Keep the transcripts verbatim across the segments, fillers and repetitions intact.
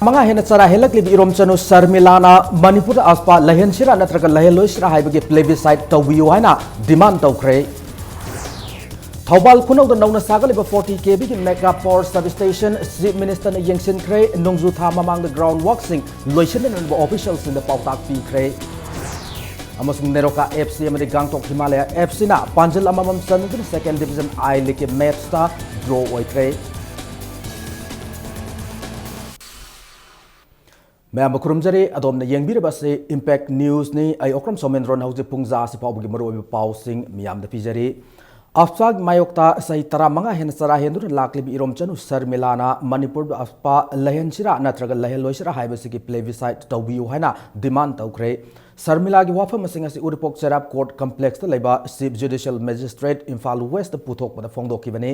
ꯃꯉꯥ ꯍꯦꯟꯅ ꯆꯔꯥ ꯍꯦꯜꯂꯛꯂꯤꯕ ꯏꯔꯣꯝꯆꯅꯨ ꯁꯔꯃꯤꯂꯥꯅ ꯃꯅꯤꯄꯨꯔꯗ ꯑꯁꯄꯥ ꯂꯩꯍꯟꯁꯤꯔꯥ ꯅꯠꯇ꯭ꯔꯒ ꯂꯩꯍꯜꯂꯣꯏꯁꯤꯔꯥ ꯍꯥꯏꯕꯒꯤ plebiscite ꯇꯧꯕꯤꯌꯨ ꯍꯥꯏꯅ demand ꯇꯧꯈ꯭ꯔꯦ꯫ ꯊꯧꯕꯥꯜ ꯈꯨꯅꯧꯗ ꯅꯧꯅ ꯁꯥꯒꯠꯂꯤꯕ forty KVꯒꯤ mega power substation Chief Ministerꯅ ꯌꯦꯡꯁꯤꯟꯈ꯭ꯔꯦ꯫ ꯅꯣꯡꯖꯨ ꯊꯥ ꯃꯃꯥꯡꯗ ground workꯁꯤꯡ ꯂꯣꯏꯁꯤꯟꯅꯅꯕ officialꯁꯤꯡꯗ ꯄꯥꯎꯇꯥꯛ ꯄꯤꯈ꯭ꯔꯦ꯫ ꯑꯃꯁꯨꯡ ꯅꯦꯔꯣꯀꯥ FC ꯑꯃꯗꯤ ꯒꯥꯡꯇꯣꯛ ꯍꯤꯃꯥꯂꯌꯥ FCꯅ ꯄꯥꯟꯖꯤꯜ ꯑꯃꯃꯝ ꯆꯟꯗꯨꯅ second division I Leagueꯀꯤ matchꯇ draw ꯑꯣꯏꯈ꯭ꯔꯦ꯫ ꯃꯌꯥꯝꯕꯨ ꯈꯨꯔꯨꯝꯖꯔꯤ꯫ ꯑꯗꯣꯝꯅ ꯌꯦꯡꯕꯤꯔꯤꯕ ꯑꯁꯤ Impact Newsꯅꯤ꯫ ꯑꯩ ꯑꯣꯀ꯭ꯔꯝ ꯁꯣꯃꯦꯟꯗ꯭ꯔꯣꯅ ꯍꯧꯖꯤꯛ ꯄꯨꯡ ꯖꯥ ꯑꯁꯤ ꯐꯥꯎꯕꯒꯤ ꯃꯔꯨꯑꯣꯏꯕ ꯄꯥꯎꯁꯤꯡ ꯃꯤꯌꯥꯝꯗ ꯄꯤꯖꯔꯤ꯫ ꯑꯐꯁꯥꯒꯤ ꯃꯥꯌꯣꯛꯇ ꯆꯍꯤ ꯇꯔꯥꯃꯉꯥ ꯍꯦꯟꯅ ꯆꯔꯥ ꯍꯦꯟꯗꯨꯅ ꯂꯥꯛꯂꯤꯕ ꯏꯔꯣꯝꯆꯅꯨ ꯁꯔꯃꯤꯂꯥꯅ ꯃꯅꯤꯄꯨꯔꯗ ꯑꯐꯄꯥ ꯂꯩꯍꯟꯁꯤꯔꯥ ꯅꯠꯇ꯭ꯔꯒ ꯂꯩꯍꯜꯂꯣꯏꯁꯤꯔꯥ ꯍꯥꯏꯕꯁꯤꯒꯤ plebiscite ꯇꯧꯕꯤꯌꯨ ꯍꯥꯏꯅ demand ꯇꯧꯈ꯭ꯔꯦ꯫ ꯁꯔꯃꯤꯂꯥꯒꯤ ꯋꯥꯐꯝ ꯑꯁꯤꯡ ꯑꯁꯤ ꯎꯔꯤꯄꯣꯛ ꯆꯩꯔꯥꯞ court complexꯇ ꯂꯩꯕ Chief Judicial Magistrate ꯏꯝꯐꯥꯜ Westꯇ ꯄꯨꯊꯣꯛꯄꯗ ꯐꯣꯡꯗꯣꯛꯈꯤꯕꯅꯤ꯫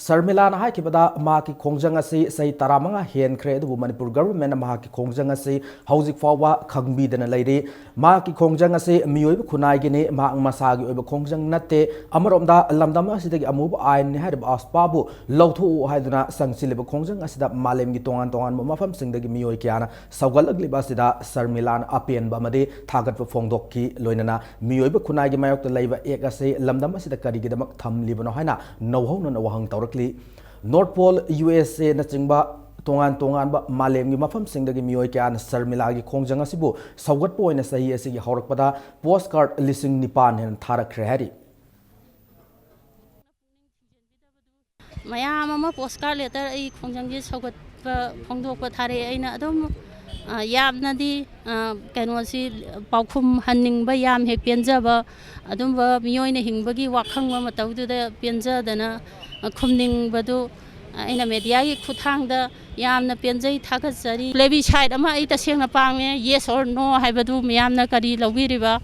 ꯁꯔꯃꯤꯂꯥꯅ ꯍꯥꯏꯈꯤꯕꯗ ꯃꯍꯥꯛꯀꯤ ꯈꯣꯡꯖꯪ ꯑꯁꯤ ꯆꯍꯤ ꯇꯔꯥꯃꯉꯥ ꯍꯦꯟꯈ꯭ꯔꯦ, ꯑꯗꯨꯕꯨ ꯃꯅꯤꯄꯨꯔ governmentꯅ ꯃꯍꯥꯛꯀꯤ ꯈꯣꯡꯖꯪ ꯑꯁꯤ ꯍꯧꯖꯤꯛ ꯐꯥꯎꯕ ꯈꯪꯕꯤꯗꯅ ꯂꯩꯔꯤ꯫ ꯃꯍꯥꯛꯀꯤ ꯈꯣꯡꯖꯪ ꯑꯁꯤ ꯃꯤꯑꯣꯏꯕ ꯈꯨꯟꯅꯥꯏꯒꯤꯅꯤ, ꯃꯍꯥꯛ ꯃꯁꯥꯒꯤ ꯑꯣꯏꯕ ꯈꯣꯡꯖꯪ ꯅꯠꯇꯦ꯫ ꯑꯃꯔꯣꯝꯗ ꯂꯝꯗꯝ ꯑꯁꯤꯗꯒꯤ ꯑꯃꯨꯕ ꯑꯥꯏꯟꯅꯤ ꯍꯥꯏꯔꯤꯕ ꯑꯐꯄꯥꯕꯨ ꯂꯧꯊꯣꯛꯎ ꯍꯥꯏꯗꯨꯅ ꯆꯪꯁꯤꯜꯂꯤꯕ ꯈꯣꯡꯖꯪ ꯑꯁꯤꯗ ꯃꯥꯂꯦꯝꯒꯤ ꯇꯣꯉꯥꯟ ꯇꯣꯉꯥꯟꯕ ꯃꯐꯝꯁꯤꯡꯗꯒꯤ ꯃꯤꯑꯣꯏ ꯀꯌꯥꯅ ꯁꯧꯒꯠꯂꯛꯂꯤꯕ ꯑꯁꯤꯗ ꯁꯔꯃꯤꯂꯥꯅ ꯑꯄꯦꯟꯕ ꯑꯃꯗꯤ ꯊꯥꯒꯠꯄ ꯐꯣꯡꯗꯣꯛꯈꯤ꯫ ꯂꯣꯏꯅꯅ ꯃꯤꯑꯣꯏꯕ ꯈꯨꯟꯅꯥꯏꯒꯤ ꯃꯥꯌꯣꯛꯇ ꯂꯩꯕ act ꯑꯁꯤ ꯂꯝꯗꯝ ꯑꯁꯤꯗ ꯀꯔꯤꯒꯤꯗꯃꯛ ꯊꯝꯂꯤꯕꯅꯣ ꯍꯥꯏꯅ ꯅꯧꯍꯧꯅꯅ ꯋꯥꯍꯪ ꯇꯧꯔꯛꯂꯤ꯫ North Pole, USAꯅꯆꯤꯡꯕ ꯇꯣꯉꯥꯟ ꯇꯣꯉꯥꯟꯕ ꯃꯥꯂꯦꯝꯒꯤ ꯃꯐꯝꯁꯤꯡꯗꯒꯤ ꯃꯤꯑꯣꯏ ꯀꯌꯥꯅ ꯁꯔꯃꯤꯂꯥꯒꯤ ꯈꯣꯡꯖꯪ ꯑꯁꯤꯕꯨ ꯁꯧꯒꯠꯄ ꯑꯣꯏꯅ ꯆꯍꯤ ꯑꯁꯤꯒꯤ ꯍꯧꯔꯛꯄꯗ postcard ꯂꯤꯁꯤꯡ ꯅꯤꯄꯥꯟ ꯍꯦꯟꯅ ꯊꯥꯔꯛꯈ꯭ꯔꯦ ꯍꯥꯏꯔꯤ꯫ ꯃꯌꯥꯝ ꯑꯃ postcard letter ꯑꯩ ꯈꯣꯡꯖꯪꯁꯦ ꯁꯧꯒꯠꯄ ꯐꯣꯡꯗꯣꯛꯄ ꯊꯥꯔꯛꯑꯦ꯫ ꯑꯩꯅ ꯑꯗꯨꯝ, ꯑ, ꯌꯥꯝꯅꯗꯤ, ꯑ, ꯀꯩꯅꯣꯁꯤ ꯄꯥꯎꯈꯨꯝ ꯍꯟꯅꯤꯡꯕ, ꯌꯥꯝ ꯍꯦꯛ ꯄꯦꯟꯖꯕ, ꯑꯗꯨꯝꯕ ꯃꯤꯑꯣꯏꯅ ꯍꯤꯡꯕꯒꯤ ꯋꯥꯈꯪꯕ ꯃꯇꯧꯗꯨꯗ ꯄꯦꯟꯖꯗꯅ, ꯑ, ꯈꯨꯝꯅꯤꯡꯕꯗꯨ, ꯑ, ꯑꯩꯅ mediaꯒꯤ ꯈꯨꯠꯊꯥꯡꯗ ꯌꯥꯝꯅ ꯄꯦꯟꯖꯩ, ꯊꯥꯒꯠꯆꯔꯤ꯫ Plebiscite ꯑꯃ ꯑꯩ ꯇꯁꯦꯡꯅ ꯄꯥꯝꯃꯦ, yes or no ꯍꯥꯏꯕꯗꯨ ꯃꯤꯌꯥꯝꯅ ꯀꯔꯤ ꯂꯧꯕꯤꯔꯤꯕ?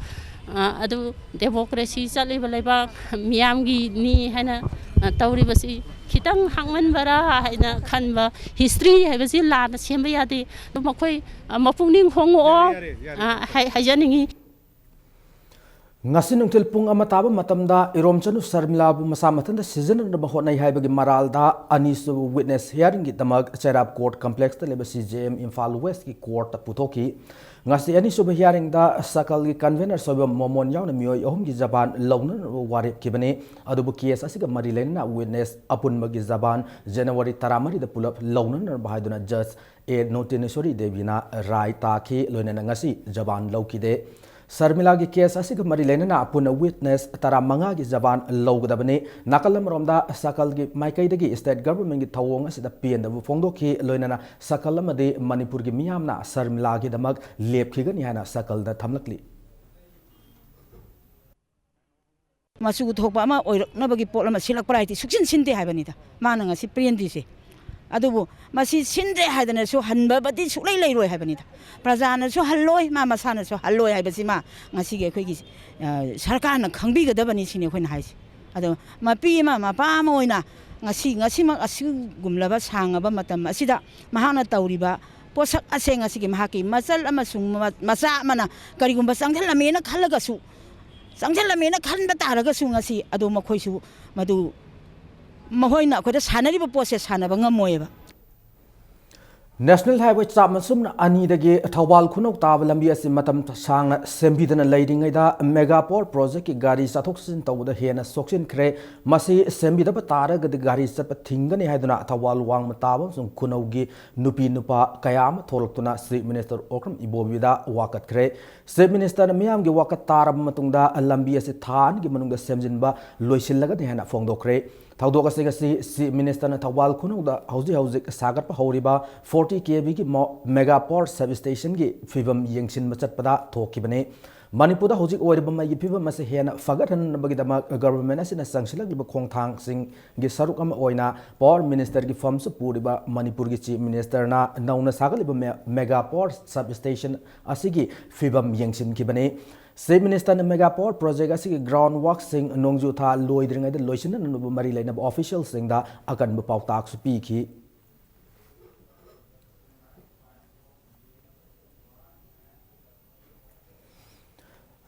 ꯑ, ꯑꯗꯨ democracy ꯆꯠꯂꯤꯕ ꯂꯩꯕꯥꯛ ꯃꯤꯌꯥꯝꯒꯤꯅꯤ ꯍꯥꯏꯅ, ꯑ, ꯇꯧꯔꯤꯕꯁꯤ ꯈꯤꯇꯪ ꯍꯥꯡꯃꯟꯕꯔꯥ ꯍꯥꯏꯅ ꯈꯟꯕ꯫ History ꯍꯥꯏꯕꯁꯤ ꯂꯥꯟꯅ ꯁꯦꯝꯕ ꯌꯥꯗꯦ꯫ ꯑꯗꯨ ꯃꯈꯣꯏ, ꯑ, ꯃꯄꯨꯛꯅꯤꯡ ꯍꯣꯡꯉꯛꯑꯣ, ꯌꯥꯔꯦ, ꯌꯥꯔꯦ, ꯌꯥꯔꯦ꯫ ꯑ, ꯍꯥꯏ-, ꯍꯥꯏꯖꯅꯤꯡꯉꯤ꯫ ꯉꯁꯤ ꯅꯨꯡꯊꯤꯜ ꯄꯨꯡ ꯑꯃ ꯇꯥꯕ ꯃꯇꯝꯗ ꯏꯔꯣꯝꯆꯅꯨ ꯁꯔꯃꯤꯂꯥꯕꯨ ꯃꯁꯥ ꯃꯊꯟꯇ ꯁꯤꯖꯤꯟꯅꯅꯕ ꯍꯣꯠꯅꯩ ꯍꯥꯏꯕꯒꯤ ꯃꯔꯥꯜꯗ ꯑꯅꯤꯁꯨꯕ witness hearingꯒꯤꯗꯃꯛ ꯆꯩꯔꯥꯞ court complexꯇ ꯂꯩꯕ C J M Imphal Westꯀꯤ courtꯇ ꯄꯨꯊꯣꯛꯈꯤ꯫ ꯉꯁꯤ ꯑꯅꯤꯁꯨꯕ hearingꯗ ꯁꯀꯜꯒꯤ convener ꯁꯣꯏꯕꯝ ꯃꯣꯃꯣꯟ ꯌꯥꯎꯅ ꯃꯤꯑꯣꯏ ꯑꯍꯨꯝꯒꯤ ꯖꯕꯥꯟ ꯂꯧꯅꯅꯕ ꯋꯥꯔꯦꯞꯈꯤꯕꯅꯤ꯫ ꯑꯗꯨꯕꯨ case ꯑꯁꯤꯒ ꯃꯔꯤ ꯂꯩꯅꯅ witness ꯑꯄꯨꯟꯕꯒꯤ ꯖꯕꯥꯟ January ꯇꯔꯥꯃꯔꯤꯗ ꯄꯨꯂꯞ ꯂꯧꯅꯅꯕ ꯍꯥꯏꯗꯨꯅ judge A ꯅꯣꯇꯤꯅꯦꯁꯣꯔꯤ ꯗꯦꯕꯤꯅ ꯔꯥꯏ ꯇꯥꯈꯤ꯫ ꯂꯣꯏꯅꯅ ꯉꯁꯤ ꯖꯕꯥꯟ ꯂꯧꯈꯤꯗꯦ꯫ ꯁꯔꯃꯤꯂꯥꯒꯤ case ꯑꯁꯤꯒ ꯃꯔꯤ ꯂꯩꯅꯅ ꯑꯄꯨꯟꯅ witness ꯇꯔꯥꯃꯉꯥꯒꯤ ꯖꯕꯥꯟ ꯂꯧꯒꯗꯕꯅꯤ꯫ ꯅꯥꯀꯜ ꯑꯃꯔꯣꯝꯗ ꯁꯀꯜꯒꯤ ꯃꯥꯏꯀꯩꯗꯒꯤ state governmentꯀꯤ ꯊꯧꯑꯣꯡ ꯑꯁꯤꯗ ꯄꯦꯟꯗꯕ ꯐꯣꯡꯗꯣꯛꯈꯤ꯫ ꯂꯣꯏꯅꯅ ꯁꯀꯜ ꯑꯃꯗꯤ ꯃꯅꯤꯄꯨꯔꯒꯤ ꯃꯤꯌꯥꯝꯅ ꯁꯔꯃꯤꯂꯥꯒꯤꯗꯃꯛ ꯂꯦꯞꯈꯤꯒꯅꯤ ꯍꯥꯏꯅ ꯁꯀꯜꯗ ꯊꯝꯂꯛꯂꯤ꯫ ꯃꯆꯨ ꯊꯣꯛꯄ ꯑꯃ ꯑꯣꯏꯔꯛꯅꯕꯒꯤ ꯄꯣꯠ ꯑꯃ ꯁꯤꯜꯂꯛꯄ꯭ꯔꯥ ꯍꯥꯏꯗꯤ ꯁꯨꯛꯁꯤꯟ ꯁꯤꯟꯗꯦ ꯍꯥꯏꯕꯅꯤꯗ ꯃꯥꯅ ꯉꯁꯤ ꯄ꯭ꯔꯦꯝꯖꯤꯁꯦ꯫ ꯑꯗꯨꯕꯨ ꯃꯁꯤ ꯁꯤꯟꯗ꯭ꯔꯦ ꯍꯥꯏꯗꯅꯁꯨ ꯍꯟꯕꯕꯗꯤ ꯁꯨꯛꯂꯩ ꯂꯩꯔꯣꯏ ꯍꯥꯏꯕꯅꯤꯗ꯫ ꯄ꯭ꯔꯖꯥꯅꯁꯨ ꯍꯜꯂꯣꯏ, ꯃꯥ ꯃꯁꯥꯅꯁꯨ ꯍꯜꯂꯣꯏ ꯍꯥꯏꯕꯁꯤꯃ ꯉꯁꯤꯒꯤ ꯑꯩꯈꯣꯏꯒꯤ ꯁꯔꯀꯥꯔꯅ ꯈꯪꯕꯤꯒꯗꯕꯅꯤ ꯁꯤꯅꯤ ꯑꯩꯈꯣꯏꯅ ꯍꯥꯏꯁꯦ꯫ ꯑꯗꯣ ꯃꯄꯤ ꯑꯃ ꯃꯄꯥ ꯑꯃ ꯑꯣꯏꯅ ꯉꯁꯤ ꯉꯁꯤꯃꯛ ꯑꯁꯤꯒꯨꯝꯂꯕ ꯁꯥꯡꯉꯕ ꯃꯇꯝ ꯑꯁꯤꯗ ꯃꯍꯥꯛꯅ ꯇꯧꯔꯤꯕ ꯄꯣꯠꯁꯛ ꯑꯁꯦ ꯉꯁꯤꯒꯤ ꯃꯍꯥꯛꯀꯤ ꯃꯆꯜ ꯑꯃꯁꯨꯡ ꯃꯆꯥ ꯑꯃꯅ ꯀꯔꯤꯒꯨꯝꯕ ꯆꯪꯁꯤꯜꯂꯝꯃꯦꯅ ꯈꯜꯂꯒꯁꯨ, ꯆꯪꯁꯤꯜꯂꯝꯃꯦꯅ ꯈꯟꯕ ꯇꯥꯔꯒꯁꯨ ꯉꯁꯤ ꯑꯗꯣ ꯃꯈꯣꯏꯁꯨ ꯃꯗꯨ ꯃꯈꯣꯏꯅ ꯑꯩꯈꯣꯏꯗ ꯁꯥꯟꯅꯔꯤꯕ ꯄꯣꯠꯁꯦ ꯁꯥꯟꯅꯕ ꯉꯝꯃꯣꯏꯕ꯫ National Highway ꯆꯥꯝꯃ ꯁꯨꯞꯅ ꯑꯅꯤꯗꯒꯤ ꯊꯧꯕꯥꯜ ꯈꯨꯅꯧ ꯇꯥꯕ ꯂꯝꯕꯤ ꯑꯁꯤ ꯃꯇꯝ ꯁꯥꯡꯅ ꯁꯦꯝꯕꯤꯗꯅ ꯂꯩꯔꯤꯉꯩꯗ mega power projectꯀꯤ ꯒꯥꯔꯤ ꯆꯠꯊꯣꯛ ꯆꯠꯁꯤꯟ ꯇꯧꯕꯗ ꯍꯦꯟꯅ ꯁꯣꯛꯆꯤꯟꯈ꯭ꯔꯦ꯫ ꯃꯁꯤ ꯁꯦꯝꯕꯤꯗꯕ ꯇꯥꯔꯒꯗꯤ ꯒꯥꯔꯤ ꯆꯠꯄ ꯊꯤꯡꯒꯅꯤ ꯍꯥꯏꯗꯨꯅ ꯊꯧꯕꯥꯜ ꯋꯥꯡꯃ ꯇꯥꯕ ꯑꯃꯁꯨꯡ ꯈꯨꯅꯧꯒꯤ ꯅꯨꯄꯤ ꯅꯨꯄꯥ ꯀꯌꯥ ꯑꯃ ꯊꯣꯛꯂꯛꯇꯨꯅ Chief Minister ꯑꯣꯀ꯭ꯔꯝ ꯏꯕꯣꯕꯤꯗ ꯋꯥꯀꯠꯈ꯭ꯔꯦ꯫ Chief Ministerꯅ ꯃꯤꯌꯥꯝꯒꯤ ꯋꯥꯀꯠ ꯇꯥꯔꯕ ꯃꯇꯨꯡꯗ ꯂꯝꯕꯤ ꯑꯁꯤ ꯊꯥ ꯑꯅꯤꯒꯤ ꯃꯅꯨꯡꯗ ꯁꯦꯝꯖꯤꯟꯕ ꯂꯣꯏꯁꯤꯜꯂꯒꯅꯤ ꯍꯥꯏꯅ ꯐꯣꯡꯗꯣꯛꯈ꯭ꯔꯦ꯫ ꯊꯧꯗꯣꯛ ꯑꯁꯤ ꯉꯁꯤ Chief Ministerꯅ ꯊꯧꯕꯥꯜ ꯈꯨꯅꯧꯗ ꯍꯧꯖꯤꯛ ꯍꯧꯖꯤꯛ ꯁꯥꯒꯠꯄ ꯍꯧꯔꯤꯕ forty KVꯒꯤ mega power substationꯒꯤ ꯐꯤꯕꯝ ꯌꯦꯡꯁꯤꯟꯕ ꯆꯠꯄꯗ ꯊꯣꯛꯈꯤꯕꯅꯤ꯫ ꯃꯅꯤꯄꯨꯔꯗ ꯍꯧꯖꯤꯛ ꯑꯣꯏꯔꯤꯕ ꯃꯩꯒꯤ ꯐꯤꯕꯝ ꯑꯁꯤ ꯍꯦꯟꯅ ꯐꯒꯠꯍꯟꯅꯕꯒꯤꯗꯃꯛ government ꯑꯁꯤꯅ ꯆꯪꯁꯤꯜꯂꯛꯂꯤꯕ ꯈꯣꯡꯊꯥꯡꯁꯤꯡꯒꯤ ꯁꯔꯨꯛ ꯑꯃ ꯑꯣꯏꯅ Power Ministerꯒꯤ ꯐꯝꯁꯨ ꯄꯨꯔꯤꯕ ꯃꯅꯤꯄꯨꯔꯒꯤ Chief Ministerꯅ ꯅꯧꯅ ꯁꯥꯒꯠꯂꯤꯕ mega power substation ꯑꯁꯤꯒꯤ ꯐꯤꯕꯝ ꯌꯦꯡꯁꯤꯟꯈꯤꯕꯅꯤ꯫ Chief Ministerꯅ mega power project ꯑꯁꯤꯒꯤ ground workꯁꯤꯡ ꯅꯣꯡꯖꯨ ꯊꯥ ꯂꯣꯏꯗ꯭ꯔꯤꯉꯩꯗ ꯂꯣꯏꯁꯤꯟꯅꯅꯕ ꯃꯔꯤ ꯂꯩꯅꯕ officialꯁꯤꯡꯗ ꯑꯀꯟꯕ ꯄꯥꯎꯇꯥꯛꯁꯨ ꯄꯤꯈꯤ꯫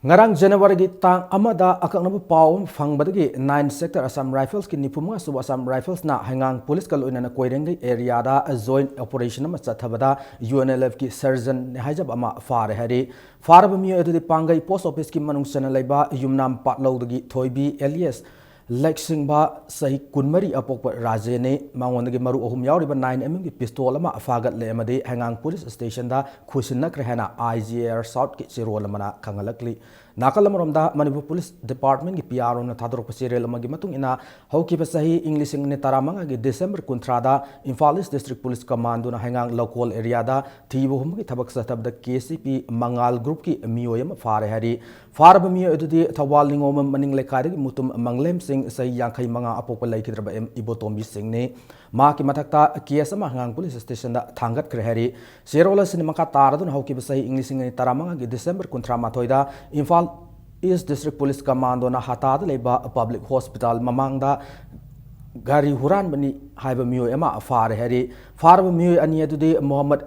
ꯉꯔꯥꯡ ꯖꯅꯋꯥꯔꯤꯒꯤ ꯇꯥꯡ ꯑꯃꯗ ꯑꯀꯛꯅꯕ ꯄꯥꯎ ꯑꯃ ꯐꯪꯕꯗꯒꯤ, ꯅꯥꯏꯟ ꯁꯦꯛꯇꯔ ꯑꯁꯥꯝ ꯔꯥꯏꯐꯜꯁꯀꯤ ꯅꯤꯐꯨ ꯃꯉꯥ ꯁꯨꯕ ꯑꯁꯥꯝ ꯔꯥꯏꯐꯜꯁꯅ ꯍꯩꯉꯥꯡ ꯄꯨꯂꯤꯁꯀ ꯂꯣꯏꯅꯅ ꯀꯣꯏꯔꯦꯡꯒꯩ ꯑꯦꯔꯤꯌꯥꯗ ꯖꯣꯏꯟ ꯑꯣꯄꯔꯦꯁꯟ ꯑꯃ ꯆꯠꯊꯕꯗ ꯌꯨ ꯑꯦꯟ ꯑꯦꯜ ꯑꯦꯐꯀꯤ ꯁꯔꯖꯟꯅꯦ ꯍꯥꯏꯖꯕ ꯑꯃ ꯐꯥꯔꯦ ꯍꯥꯏꯔꯤ꯫ ꯐꯥꯔꯕ ꯃꯤꯑꯣꯏ ꯑꯗꯨꯗꯤ ꯄꯥꯡꯒꯩ ꯄꯣꯁ ꯑꯣꯐꯤꯁꯀꯤ ꯃꯅꯨꯡ ꯆꯟꯅ ꯂꯩꯕ ꯌꯨꯝꯅꯥꯝ ꯄꯥꯠꯂꯧꯗꯒꯤ ꯊꯣꯏꯕꯤ ꯑꯦꯂꯤꯌꯁ ꯂꯩꯁꯤꯡꯕ, ꯆꯍꯤ ꯀꯨꯟꯃꯔꯤ ꯑꯄꯣꯛꯄ ꯔꯥꯖꯦꯅꯤ꯫ ꯃꯉꯣꯟꯗꯒꯤ ꯃꯔꯨ ꯑꯍꯨꯝ ꯌꯥꯎꯔꯤꯕ ꯅꯥꯏꯟ ꯑꯦꯝ ꯑꯦꯝꯒꯤ ꯄꯤꯁꯇꯣꯜ ꯑꯃ ꯐꯥꯒꯠꯂꯦ ꯑꯃꯗꯤ ꯍꯩꯉꯥꯡ ꯄꯨꯂꯤꯁ ꯁ꯭ꯇꯦꯁꯟꯗ ꯈꯨꯠꯁꯤꯟꯅꯈ꯭ꯔꯦ ꯍꯥꯏꯅ ꯑꯥꯏ ꯖꯤ ꯑꯦ ꯑꯥꯔ ꯁꯥꯎꯠꯀꯤ ꯆꯦꯔꯣꯜ ꯑꯃꯅ ꯈꯪꯍꯜꯂꯛꯂꯤ꯫ ꯅꯥꯀꯜ ꯑꯃꯔꯣꯝꯗ, ꯃꯅꯤꯄꯨꯔ ꯄꯨꯂꯤꯁ ꯗꯤꯄꯥꯔꯠꯃꯦꯟꯒꯤ ꯄꯤ ꯑꯥꯔ ꯑꯣꯅ ꯊꯥꯗꯣꯔꯛꯄ ꯆꯦꯔꯦꯜ ꯑꯃꯒꯤ ꯃꯇꯨꯡ ꯏꯟꯅ, ꯍꯧꯈꯤꯕ ꯆꯍꯤ ꯏꯪ ꯂꯤꯁꯤꯡ ꯑꯅꯤ ꯇꯔꯥꯃꯉꯥꯒꯤ ꯗꯤꯁꯦꯝꯕꯔ ꯀꯨꯟꯊ꯭ꯔꯥꯗ ꯏꯝꯐꯥꯜ ꯏꯁ ꯗꯤꯁꯇ꯭ꯔꯤꯛ ꯄꯨꯂꯤꯁ ꯀꯃꯥꯟꯗꯣꯅ ꯍꯩꯉꯥꯡ ꯂꯧꯀꯣꯜ ꯑꯦꯔꯤꯌꯥꯗ ꯊꯤꯕ ꯍꯨꯝꯕꯒꯤ ꯊꯕꯛ ꯆꯠꯊꯕꯗ ꯀꯦ ꯁꯤ ꯄꯤ ꯃꯉꯥꯜ ꯒ꯭ꯔꯨꯞꯀꯤ ꯃꯤꯑꯣꯏ ꯑꯃ ꯐꯥꯔꯦ ꯍꯥꯏꯔꯤ꯫ ꯐꯥꯔꯕ ꯃꯤꯑꯣꯏ ꯑꯗꯨꯗꯤ ꯊꯧꯕꯥꯜ ꯅꯤꯉꯣꯝꯕꯝ ꯃꯅꯤꯡ ꯂꯩꯀꯥꯏꯗꯒꯤ ꯃꯨꯇꯨꯝ ꯃꯪꯂꯦꯝꯁꯤꯡ, ꯆꯍꯤ ꯌꯥꯡꯈꯩ ꯃꯉꯥ ꯑꯄꯣꯛꯄ ꯂꯩꯈꯤꯗ꯭ꯔꯕ ꯑꯦꯝ ꯏꯕꯣꯇꯣꯝꯕꯤ ꯁꯤꯡꯅꯤ꯫ ꯃꯍꯥꯛꯀꯤ ꯃꯊꯛꯇ ꯀꯦꯁ ꯑꯃ ꯍꯩꯉꯥꯡ ꯄꯨꯂꯤꯁ ꯁ꯭ꯇꯦꯁꯟꯗ ꯊꯥꯡꯒꯠꯈ꯭ꯔꯦ ꯍꯥꯏꯔꯤ꯫ ꯆꯦꯔꯣꯜ ꯑꯁꯤꯅ ꯃꯈꯥ ꯇꯥꯔꯗꯨꯅ ꯍꯧꯈꯤꯕ ꯆꯍꯤ ꯏꯪ ꯂꯤꯁꯤꯡ ꯑꯅꯤ ꯇꯔꯥꯃꯉꯥꯒꯤ ꯗꯤꯁꯦꯝꯕꯔ ꯀꯨꯟꯊ꯭ꯔꯥ ꯃꯥꯊꯣꯏꯗ ꯏꯝꯐꯥꯜ ꯏꯁ ꯗꯤꯁꯇ꯭ꯔꯤꯛ ꯄꯨꯂꯤꯁ ꯀꯃꯥꯟꯗꯣꯅ ꯍꯇꯥꯗ ꯂꯩꯕ ꯄꯕ꯭ꯂꯤꯛ ꯍꯣꯁꯄꯤꯇꯥꯜ ꯃꯃꯥꯡꯗ ꯒꯥꯔꯤ ꯍꯨꯔꯥꯟꯕꯅꯤ ꯍꯥꯏꯕ ꯃꯤꯑꯣꯏ ꯑꯃ ꯐꯥꯔꯦ ꯍꯥꯏꯔꯤ꯫ ꯐꯥꯔꯕ ꯃꯤꯑꯣꯏ ꯑꯅꯤ ꯑꯗꯨꯗꯤ ꯃꯣꯍꯝꯃꯗ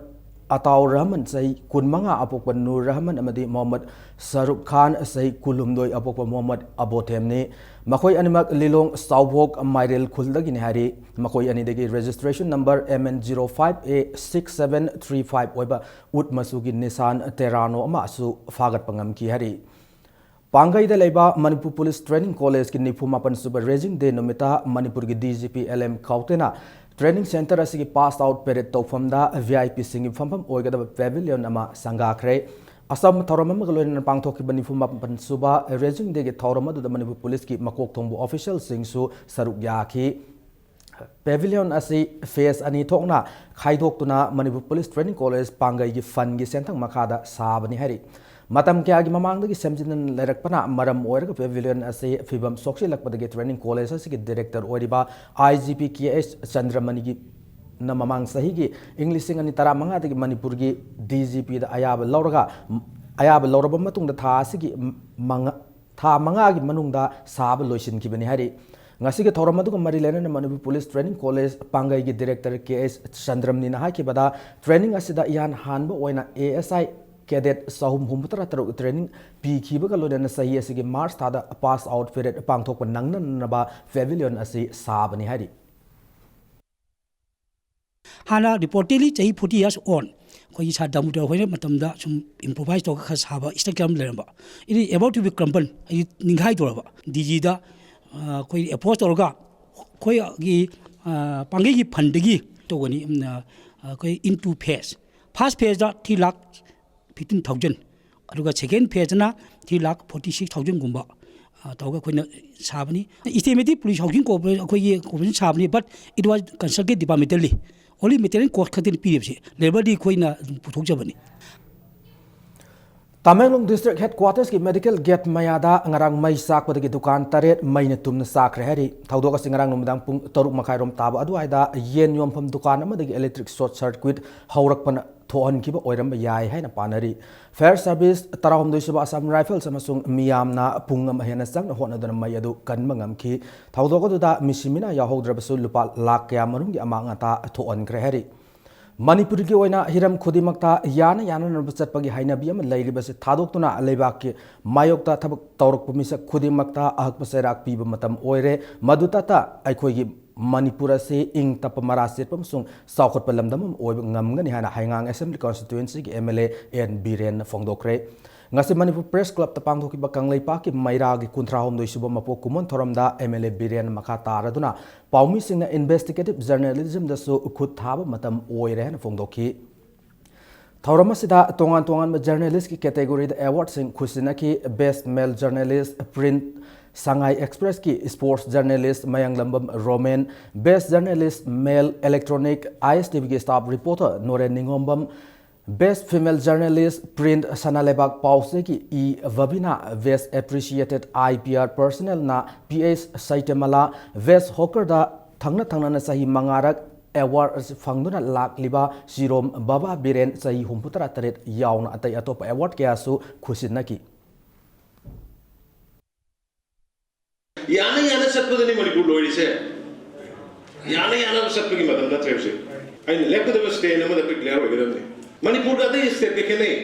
ꯑꯇꯥꯎ ꯔꯍꯃꯟ, ꯆꯍꯤ ꯀꯨꯟꯃꯉꯥ ꯑꯄꯣꯛꯄ ꯅꯨꯔ ꯔꯍꯃꯟ, ꯑꯃꯗꯤ ꯃꯣꯍꯝꯃꯗ ꯁꯔꯨꯛ ꯈꯥꯟ, ꯆꯍꯤ ꯀꯨꯟꯍꯨꯝꯗꯣꯏ ꯑꯄꯣꯛꯄ ꯃꯣꯍꯝꯃꯗ ꯑꯕꯣꯊꯦꯝꯅꯤ꯫ ꯃꯈꯣꯏ ꯑꯅꯤꯃꯛ ꯂꯤꯂꯣꯡ ꯆꯥꯎꯕꯣꯛ ꯃꯥꯏꯔꯦꯜ ꯈꯨꯜꯗꯒꯤꯅꯤ ꯍꯥꯏꯔꯤ꯫ ꯃꯈꯣꯏ ꯑꯅꯤꯗꯒꯤ registration number M N zero five A six seven three five ꯑꯣꯏꯕ ꯎꯠ ꯃꯆꯨꯒꯤ ꯅꯤꯁꯥꯟ ꯇꯦꯔꯥꯅꯣ ꯑꯃꯁꯨ ꯐꯥꯒꯠꯄ ꯉꯝꯈꯤ ꯍꯥꯏꯔꯤ꯫ ꯄꯥꯡꯒꯩꯗ ꯂꯩꯕ ꯃꯅꯤꯄꯨꯔ ꯄꯨꯂꯤꯁ ꯇ꯭ꯔꯦꯅꯤꯡ ꯀꯣꯂꯦꯖꯀꯤ ꯅꯤꯐꯨ ꯃꯥꯄꯟ ꯁꯨꯕ ꯔꯦꯖꯤꯡ ꯗꯦ ꯅꯨꯃꯤꯠꯇ ꯃꯅꯤꯄꯨꯔꯒꯤ D G P L M ꯈꯥꯎꯇꯦꯅ ꯇ꯭ꯔꯦꯅꯤꯡ ꯁꯦꯟꯇꯔ ꯑꯁꯤꯒꯤ ꯄꯥꯁ ꯑꯥꯎꯠ ꯄꯦꯔꯦꯗ ꯇꯧꯐꯝꯗ ꯚꯤ ꯑꯥꯏ ꯄꯤꯁꯤꯡꯒꯤ ꯐꯝꯐꯝ ꯑꯣꯏꯒꯗꯕ ꯄꯦꯚꯤꯂꯤꯌꯟ ꯑꯃ ꯁꯪꯒꯥꯈ꯭ꯔꯦ꯫ ꯑꯆꯝꯕ ꯊꯧꯔꯝ ꯑꯃꯒ ꯂꯣꯏꯅꯅ ꯄꯥꯡꯊꯣꯛꯈꯤꯕ ꯅꯤꯐꯨ ꯃꯥꯄꯟ ꯁꯨꯕ ꯔꯦꯖꯤꯡ ꯗꯦꯒꯤ ꯊꯧꯔꯝ ꯑꯗꯨꯗ ꯃꯅꯤꯄꯨꯔ ꯄꯨꯂꯤꯁꯀꯤ ꯃꯀꯣꯛ ꯊꯣꯡꯕ ꯑꯣꯐꯤꯁꯤꯌꯦꯜꯁꯤꯡꯁꯨ ꯁꯔꯨꯛ ꯌꯥꯈꯤ꯫ ꯄꯦꯚꯤꯂꯤꯌꯟ ꯑꯁꯤ ꯐꯦꯁ ꯑꯅꯤ ꯊꯣꯛꯅ ꯈꯥꯏꯗꯣꯛꯇꯨꯅ ꯃꯅꯤꯄꯨꯔ ꯄꯨꯂꯤꯁ ꯇ꯭ꯔꯦꯅꯤꯡ ꯀꯣꯂꯦꯖ ꯄꯥꯡꯒꯩꯒꯤ ꯐꯟꯒꯤ ꯁꯦꯟꯊꯪ ꯃꯈꯥꯗ ꯁꯥꯕꯅꯤ ꯍꯥꯏꯔꯤ꯫ ꯃꯇꯝ ꯀꯌꯥꯒꯤ ꯃꯃꯥꯡꯗꯒꯤ ꯁꯦꯝꯖꯤꯟꯗꯨꯅ ꯂꯩꯔꯛꯄꯅ ꯃꯔꯝ ꯑꯣꯏꯔꯒ ꯄꯦꯚꯤꯂꯤꯌꯟ ꯑꯁꯤ ꯐꯤꯕꯝ ꯁꯣꯛꯆꯤꯜꯂꯛꯄꯗꯒꯤ ꯇ꯭ꯔꯦꯅꯤꯡ ꯀꯣꯂꯦꯖ ꯑꯁꯤꯒꯤ ꯗꯤꯔꯦꯛꯇꯔ ꯑꯣꯏꯔꯤꯕ ꯑꯥꯏ ꯖꯤ ꯄꯤ ꯀꯦ ꯑꯩꯆ ꯆꯟꯗ꯭ꯔꯃꯅꯤꯒꯤ ꯅ ꯃꯃꯥꯡ ꯆꯍꯤꯒꯤ ꯏꯪ ꯂꯤꯁꯤꯡ ꯑꯅꯤ ꯇꯔꯥꯃꯉꯥꯗꯒꯤ ꯃꯅꯤꯄꯨꯔꯒꯤ ꯗꯤ ꯖꯤ ꯄꯤꯗ ꯑꯌꯥꯕ ꯂꯧꯔꯒ, ꯑꯌꯥꯕ ꯂꯧꯔꯕ ꯃꯇꯨꯡꯗ ꯊꯥ ꯑꯁꯤꯒꯤ ꯃꯉꯥ, ꯊꯥ ꯃꯉꯥꯒꯤ ꯃꯅꯨꯡꯗ ꯁꯥꯕ ꯂꯣꯏꯁꯤꯟꯈꯤꯕꯅꯤ ꯍꯥꯏꯔꯤ꯫ ꯉꯁꯤꯒꯤ ꯊꯧꯔꯝ ꯑꯗꯨꯒ ꯃꯔꯤ ꯂꯩꯅꯅ ꯃꯅꯤꯄꯨꯔ ꯄꯨꯂꯤꯁ ꯇ꯭ꯔꯦꯅꯤꯡ ꯀꯣꯂꯦꯖ ꯄꯥꯡꯒꯩꯒꯤ ꯗꯤꯔꯦꯛꯇꯔ ꯀꯦ ꯑꯩꯆ ꯆꯟꯗ꯭ꯔꯃꯅꯤꯅ ꯍꯥꯏꯈꯤꯕꯗ, ꯇ꯭ꯔꯦꯅꯤꯡ ꯑꯁꯤꯗ ꯏꯍꯥꯟ ꯍꯥꯟꯕ ꯑꯣꯏꯅ ꯑꯦ ꯑꯦꯁ ꯑꯥꯏ Cadet ꯆꯍꯨꯝ ꯍꯨꯝꯐꯨꯇꯔꯥ ꯇꯔꯨꯛ training ꯄꯤꯈꯤꯕꯒ ꯂꯣꯏꯅꯅ ꯆꯍꯤ ꯑꯁꯤꯒꯤ March ꯊꯥꯗ pass out period ꯄꯥꯡꯊꯣꯛꯄ ꯅꯪꯅꯅꯕ pavilion ꯑꯁꯤ ꯁꯥꯕꯅꯤ ꯍꯥꯏꯔꯤ꯫ ꯍꯥꯟꯅ reportedly ꯆꯍꯤ forty years on ꯑꯩꯈꯣꯏꯒꯤ ꯁꯥꯔ ꯗꯥꯃꯣꯗꯔ ꯍꯣꯏꯅ ꯃꯇꯝꯗ ꯁꯨꯝ improvise ꯇꯧꯔꯒ ꯈꯔ ꯁꯥꯕ structure ꯑꯃ ꯂꯩꯔꯝꯕ, it is about to be crumble, ꯍꯥꯏꯗꯤ ꯅꯤꯡꯈꯥꯏꯗꯧꯔꯕ꯫ ꯗꯤ ꯖꯤꯗ ꯑꯩꯈꯣꯏ approach ꯇꯧꯔꯒ ꯑꯩꯈꯣꯏꯒꯤ ꯄꯥꯡꯒꯩꯒꯤ fundꯗꯒꯤ ꯇꯧꯒꯅꯤ꯫ ꯑꯩꯈꯣꯏ in two phase, first phaseꯇ three lakh fifteen thousand, ꯑꯗꯨꯒ second phaseꯅ three lakh forty six thousandꯒꯨꯝꯕ ꯇꯧꯔꯒ ꯑꯩꯈꯣꯏꯅ ꯁꯥꯕꯅꯤ꯫ Estimateꯇꯤ police housing corporation, ꯑꯩꯈꯣꯏꯒꯤ corporation ꯁꯥꯕꯅꯤ, but it was consulted departmentally, only material cost ꯈꯛꯇꯅꯤ ꯄꯤꯔꯤꯕꯁꯤ, labourꯗꯤ ꯑꯩꯈꯣꯏꯅ ꯑꯗꯨꯝ ꯄꯨꯊꯣꯛꯆꯕꯅꯤ꯫ ꯇꯃꯦꯡꯂꯣꯡ district headquartersꯀꯤ medical gate ꯃꯌꯥꯗ ꯉꯔꯥꯡ ꯃꯩ ꯆꯥꯛꯄꯗꯒꯤ ꯗꯨꯀꯥꯟ ꯇꯔꯦꯠ ꯃꯩꯅ ꯇꯨꯝꯅ ꯆꯥꯛꯈ꯭ꯔꯦ ꯍꯥꯏꯔꯤ꯫ ꯊꯧꯗꯣꯛ ꯑꯁꯤ ꯉꯔꯥꯡ ꯅꯨꯃꯤꯗꯥꯡ ꯄꯨꯡ ꯇꯔꯨꯛ ꯃꯈꯥꯏꯔꯣꯝ ꯇꯥꯕ ꯑꯗꯨꯋꯥꯏꯗ ꯌꯦꯟ ꯌꯣꯟꯐꯝ ꯗꯨꯀꯥꯟ ꯑꯃꯗꯒꯤ electric short circuit ꯍꯧꯔꯛꯄꯅ ꯊꯣꯛꯍꯟꯈꯤꯕ ꯑꯣꯏꯔꯝꯕ ꯌꯥꯏ ꯍꯥꯏꯅ ꯄꯥꯅꯔꯤ꯫ Fire service, ꯇꯔꯥꯍꯨꯝꯗꯣꯏ ꯁꯨꯕ Assam Rifles ꯑꯃꯁꯨꯡ ꯃꯤꯌꯥꯝꯅ ꯄꯨꯡ ꯑꯃ ꯍꯦꯟꯅ ꯆꯪꯅ ꯍꯣꯠꯅꯗꯨꯅ ꯃꯩ ꯑꯗꯨ ꯀꯟꯕ ꯉꯝꯈꯤ꯫ ꯊꯧꯗꯣꯛ ꯑꯗꯨꯗ ꯃꯤꯁꯤ ꯃꯤꯅꯥ ꯌꯥꯎꯍꯧꯗ꯭ꯔꯕꯁꯨ ꯂꯨꯄꯥ ꯂꯥꯈ ꯀꯌꯥ ꯃꯔꯨꯝꯒꯤ ꯑꯃꯥꯡ ꯑꯇꯥ ꯊꯣꯛꯍꯟꯈ꯭ꯔꯦ ꯍꯥꯏꯔꯤ꯫ ꯃꯅꯤꯄꯨꯔꯒꯤ ꯑꯣꯏꯅ ꯍꯤꯔꯝ ꯈꯨꯗꯤꯡꯃꯛꯇ ꯌꯥꯅ ꯌꯥꯅꯅꯕ ꯆꯠꯄꯒꯤ ꯍꯩꯅꯕꯤ ꯑꯃ ꯂꯩꯔꯤꯕꯁꯤ ꯊꯥꯗꯣꯛꯇꯨꯅ ꯂꯩꯕꯥꯛꯀꯤ ꯃꯥꯌꯣꯛꯇ ꯊꯕꯛ ꯇꯧꯔꯛꯄ ꯃꯤꯁꯛ ꯈꯨꯗꯤꯡꯃꯛꯇ ꯑꯍꯛꯄ ꯆꯩꯔꯥꯛ ꯄꯤꯕ ꯃꯇꯝ ꯑꯣꯏꯔꯦ꯫ ꯃꯗꯨꯇꯇ ꯑꯩꯈꯣꯏꯒꯤ ꯃꯅꯤꯄꯨꯔ ꯑꯁꯤ ꯏꯪ ꯇꯞꯄ, ꯃꯔꯥ ꯆꯦꯠꯄ ꯑꯃꯁꯨꯡ ꯆꯥꯎꯈꯠꯄ ꯂꯝꯗꯝ ꯑꯃ ꯑꯣꯏꯕ ꯉꯝꯒꯅꯤ ꯍꯥꯏꯅ ꯍꯩꯉꯥꯡ Assembly Constituencyꯒꯤ M L A N ꯕꯤꯔꯦꯟꯅ ꯐꯣꯡꯗꯣꯛꯈ꯭ꯔꯦ꯫ ꯉꯁꯤ ꯃꯅꯤꯄꯨꯔ Press Clubꯇ ꯄꯥꯡꯊꯣꯛꯈꯤꯕ ꯀꯪꯂꯩꯄꯥꯛꯀꯤ ꯃꯩꯔꯥꯒꯤ ꯀꯨꯟꯊ꯭ꯔꯥ ꯍꯨꯝꯗꯣꯏ ꯁꯨꯕ ꯃꯄꯣꯛ ꯀꯨꯝꯑꯣꯟ ꯊꯧꯔꯝꯗ M L A ꯕꯤꯔꯦꯟꯅ ꯃꯈꯥ ꯇꯥꯔꯗꯨꯅ ꯄꯥꯎꯃꯤꯁꯤꯡꯅ investigative journalismꯗꯁꯨ ꯈꯨꯠ ꯊꯥꯕ ꯃꯇꯝ ꯑꯣꯏꯔꯦ ꯍꯥꯏꯅ ꯐꯣꯡꯗꯣꯛꯈꯤ꯫ ꯊꯧꯔꯝ ꯑꯁꯤꯗ ꯇꯣꯉꯥꯟ ꯇꯣꯉꯥꯟꯕ journalistꯀꯤ categoryꯗ awardꯁꯤꯡ ꯈꯨꯠꯁꯤꯟꯅꯈꯤ꯫ Best Male Journalist Print Sangai Expressꯀꯤ sports journalist Mayanglambam Romen, Best Journalist Male Electronic I S T Vꯒꯤ staff reporter Noren Ningombam, Best Female Journalist Print Sanaleibak ꯄꯥꯎꯆꯦꯒꯤ E Babina, Best Appreciated I P R Personnelꯅ P H ꯁꯩꯇꯃꯂꯥ, Best Hawkerꯗ ꯊꯪꯅ ꯊꯪꯅꯅ ꯆꯍꯤ ꯃꯉꯥꯔꯛ award ꯑꯁꯤ ꯐꯪꯗꯨꯅ ꯂꯥꯛꯂꯤꯕ ꯁꯤꯔꯣꯝ ꯕꯕꯥ ꯕꯤꯔꯦꯟ, ꯆꯍꯤ ꯍꯨꯝꯐꯨꯇꯔꯥ ꯇꯔꯦꯠ ꯌꯥꯎꯅ ꯑꯇꯩ ꯑꯇꯣꯞꯄ award ꯀꯌꯥꯁꯨ ꯈꯨꯠꯁꯤꯟꯅꯈꯤ꯫ ꯌꯥꯅ ꯌꯥꯅ ꯆꯠꯄꯗꯅꯤ ꯃꯅꯤꯄꯨꯔ ꯂꯣꯏꯔꯤꯁꯦ꯫ ꯌꯥꯅ ꯌꯥꯅꯕ ꯆꯠꯄꯒꯤ ꯃꯇꯝ ꯅꯠꯇ꯭ꯔꯦ ꯍꯧꯖꯤꯛ꯫ ꯑꯩꯅ ꯂꯦꯞꯀꯗꯕ stand ꯑꯃꯗ ꯑꯩꯈꯣꯏ clear ꯑꯣꯏꯒꯗꯕꯅꯤ꯫ ꯃꯅꯤꯄꯨꯔꯒ ꯑꯇꯩ stateꯀ ꯈꯦꯠꯅꯩ꯫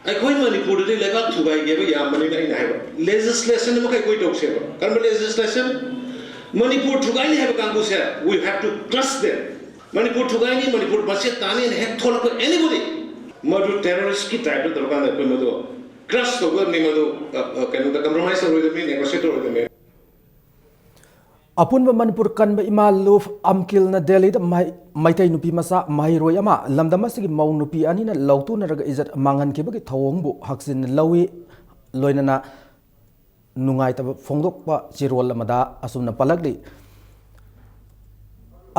ꯑꯩꯈꯣꯏ ꯃꯅꯤꯄꯨꯔꯗꯗꯤ ꯂꯩꯕꯥꯛ ꯊꯨꯒꯥꯏꯒꯦꯕ ꯌꯥꯝꯕꯅꯤꯅ ꯑꯩꯅ ꯍꯥꯏꯕ, ꯂꯦꯖꯤꯁꯂꯦꯁꯟ ꯑꯃꯈꯛ ꯑꯩꯈꯣꯏ ꯇꯧꯁꯦꯕ꯫ ꯀꯔꯝꯕ ꯂꯦꯖꯤꯁꯂꯦꯁꯟ? ꯃꯅꯤꯄꯨꯔ ꯊꯨꯒꯥꯏꯅꯤ ꯍꯥꯏꯕ ꯀꯥꯡꯕꯨꯁꯦ, we have to crush them. Manipur ꯊꯨꯒꯥꯏꯅꯤ, Manipur ꯃꯆꯦꯠ ꯇꯥꯅꯤꯅ ꯍꯦꯛ ꯊꯣꯛꯂꯛꯄ anybody, ꯃꯗꯨ ꯇꯦꯔꯣꯔꯤꯁꯀꯤ ꯇꯥꯏꯞꯇ ꯇꯧꯔꯀꯥꯟꯗ ꯑꯩꯈꯣꯏ ꯃꯗꯨ ꯀ꯭ꯔꯁ ꯇꯧꯒꯗꯕꯅꯤ, ꯃꯗꯨ ꯑ, ꯑ, ꯀꯩꯅꯣꯗ ꯀꯝꯄ꯭ꯔꯣꯃꯥꯏꯁ ꯇꯧꯔꯣꯏꯗꯕꯅꯤ, ꯅꯦꯒꯣꯁꯤꯌꯦꯠ ꯇꯧꯔꯣꯏꯗꯕꯅꯤ꯫ ꯑꯄꯨꯟꯕ ꯃꯅꯤꯄꯨꯔ ꯀꯟꯕ ꯏꯃꯥ ꯂꯨꯐ ꯑꯝꯀꯤꯜꯅ ꯗꯦꯜꯂꯤꯗ ꯃꯍꯩ- ꯃꯩꯇꯩ ꯅꯨꯄꯤ ꯃꯆꯥ ꯃꯍꯩꯔꯣꯏ ꯑꯃ ꯂꯝꯗꯝ ꯑꯁꯤꯒꯤ ꯃꯧ ꯅꯨꯄꯤ ꯑꯅꯤꯅ ꯂꯧꯇꯨꯅꯔꯒ ꯏꯖꯠ ꯃꯥꯡꯍꯟꯈꯤꯕꯒꯤ ꯊꯧꯑꯣꯡꯕꯨ ꯍꯛꯆꯤꯟꯅ ꯂꯧꯏ, ꯂꯣꯏꯅꯅ ꯅꯨꯡꯉꯥꯏꯇꯕ ꯐꯣꯡꯗꯣꯛꯄ ꯆꯦꯔꯣꯜ ꯑꯃꯗ ꯑꯁꯨꯝꯅ ꯄꯜꯂꯛꯂꯤ꯫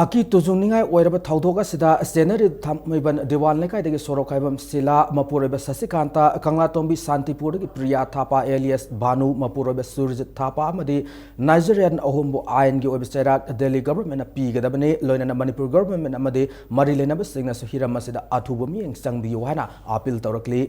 ꯑꯀꯤ ꯇꯨꯖꯨꯡꯅꯤꯡꯉꯥꯏ ꯑꯣꯏꯔꯕ ꯊꯧꯗꯣꯛ ꯑꯁꯤꯗ ꯁꯦꯅꯔꯤ ꯊꯥꯡꯃꯩꯕꯟ ꯗꯤꯋꯥꯟ ꯂꯩꯀꯥꯏꯗꯒꯤ ꯁꯣꯔꯣꯛꯈꯥꯏꯕꯝ ꯁꯤꯂꯥ, ꯃꯄꯨꯔꯣꯏꯕ ꯁꯁꯤꯀꯥꯟꯇ, ꯀꯪꯂꯥꯇꯣꯝꯕꯤ ꯁꯥꯟꯇꯤꯄꯨꯔꯗꯒꯤ ꯄ꯭ꯔꯤꯌꯥ ꯊꯥꯄꯥ alias ꯚꯥꯅꯨ, ꯃꯄꯨꯔꯣꯏꯕ ꯁꯨꯔꯖꯤꯠ ꯊꯥꯄꯥ ꯑꯃꯗꯤ ꯅꯥꯏꯖꯦꯔꯤꯌꯥꯟ ꯑꯍꯨꯝꯕꯨ ꯑꯥꯏꯟꯒꯤ ꯑꯣꯏꯕ ꯆꯩꯔꯥꯛ ꯗꯦꯜꯂꯤ ꯒꯚꯔꯟꯃꯦꯟꯅ ꯄꯤꯒꯗꯕꯅꯤ, ꯂꯣꯏꯅꯅ ꯃꯅꯤꯄꯨꯔ ꯒꯚꯔꯟꯃꯦꯟ ꯑꯃꯗꯤ ꯃꯔꯤ ꯂꯩꯅꯕꯁꯤꯡꯅꯁꯨ ꯍꯤꯔꯝ ꯑꯁꯤꯗ ꯑꯊꯨꯕ ꯃꯤꯠꯌꯦꯡ ꯆꯪꯕꯤꯌꯨ ꯍꯥꯏꯅ appeal ꯇꯧꯔꯛꯂꯤ꯫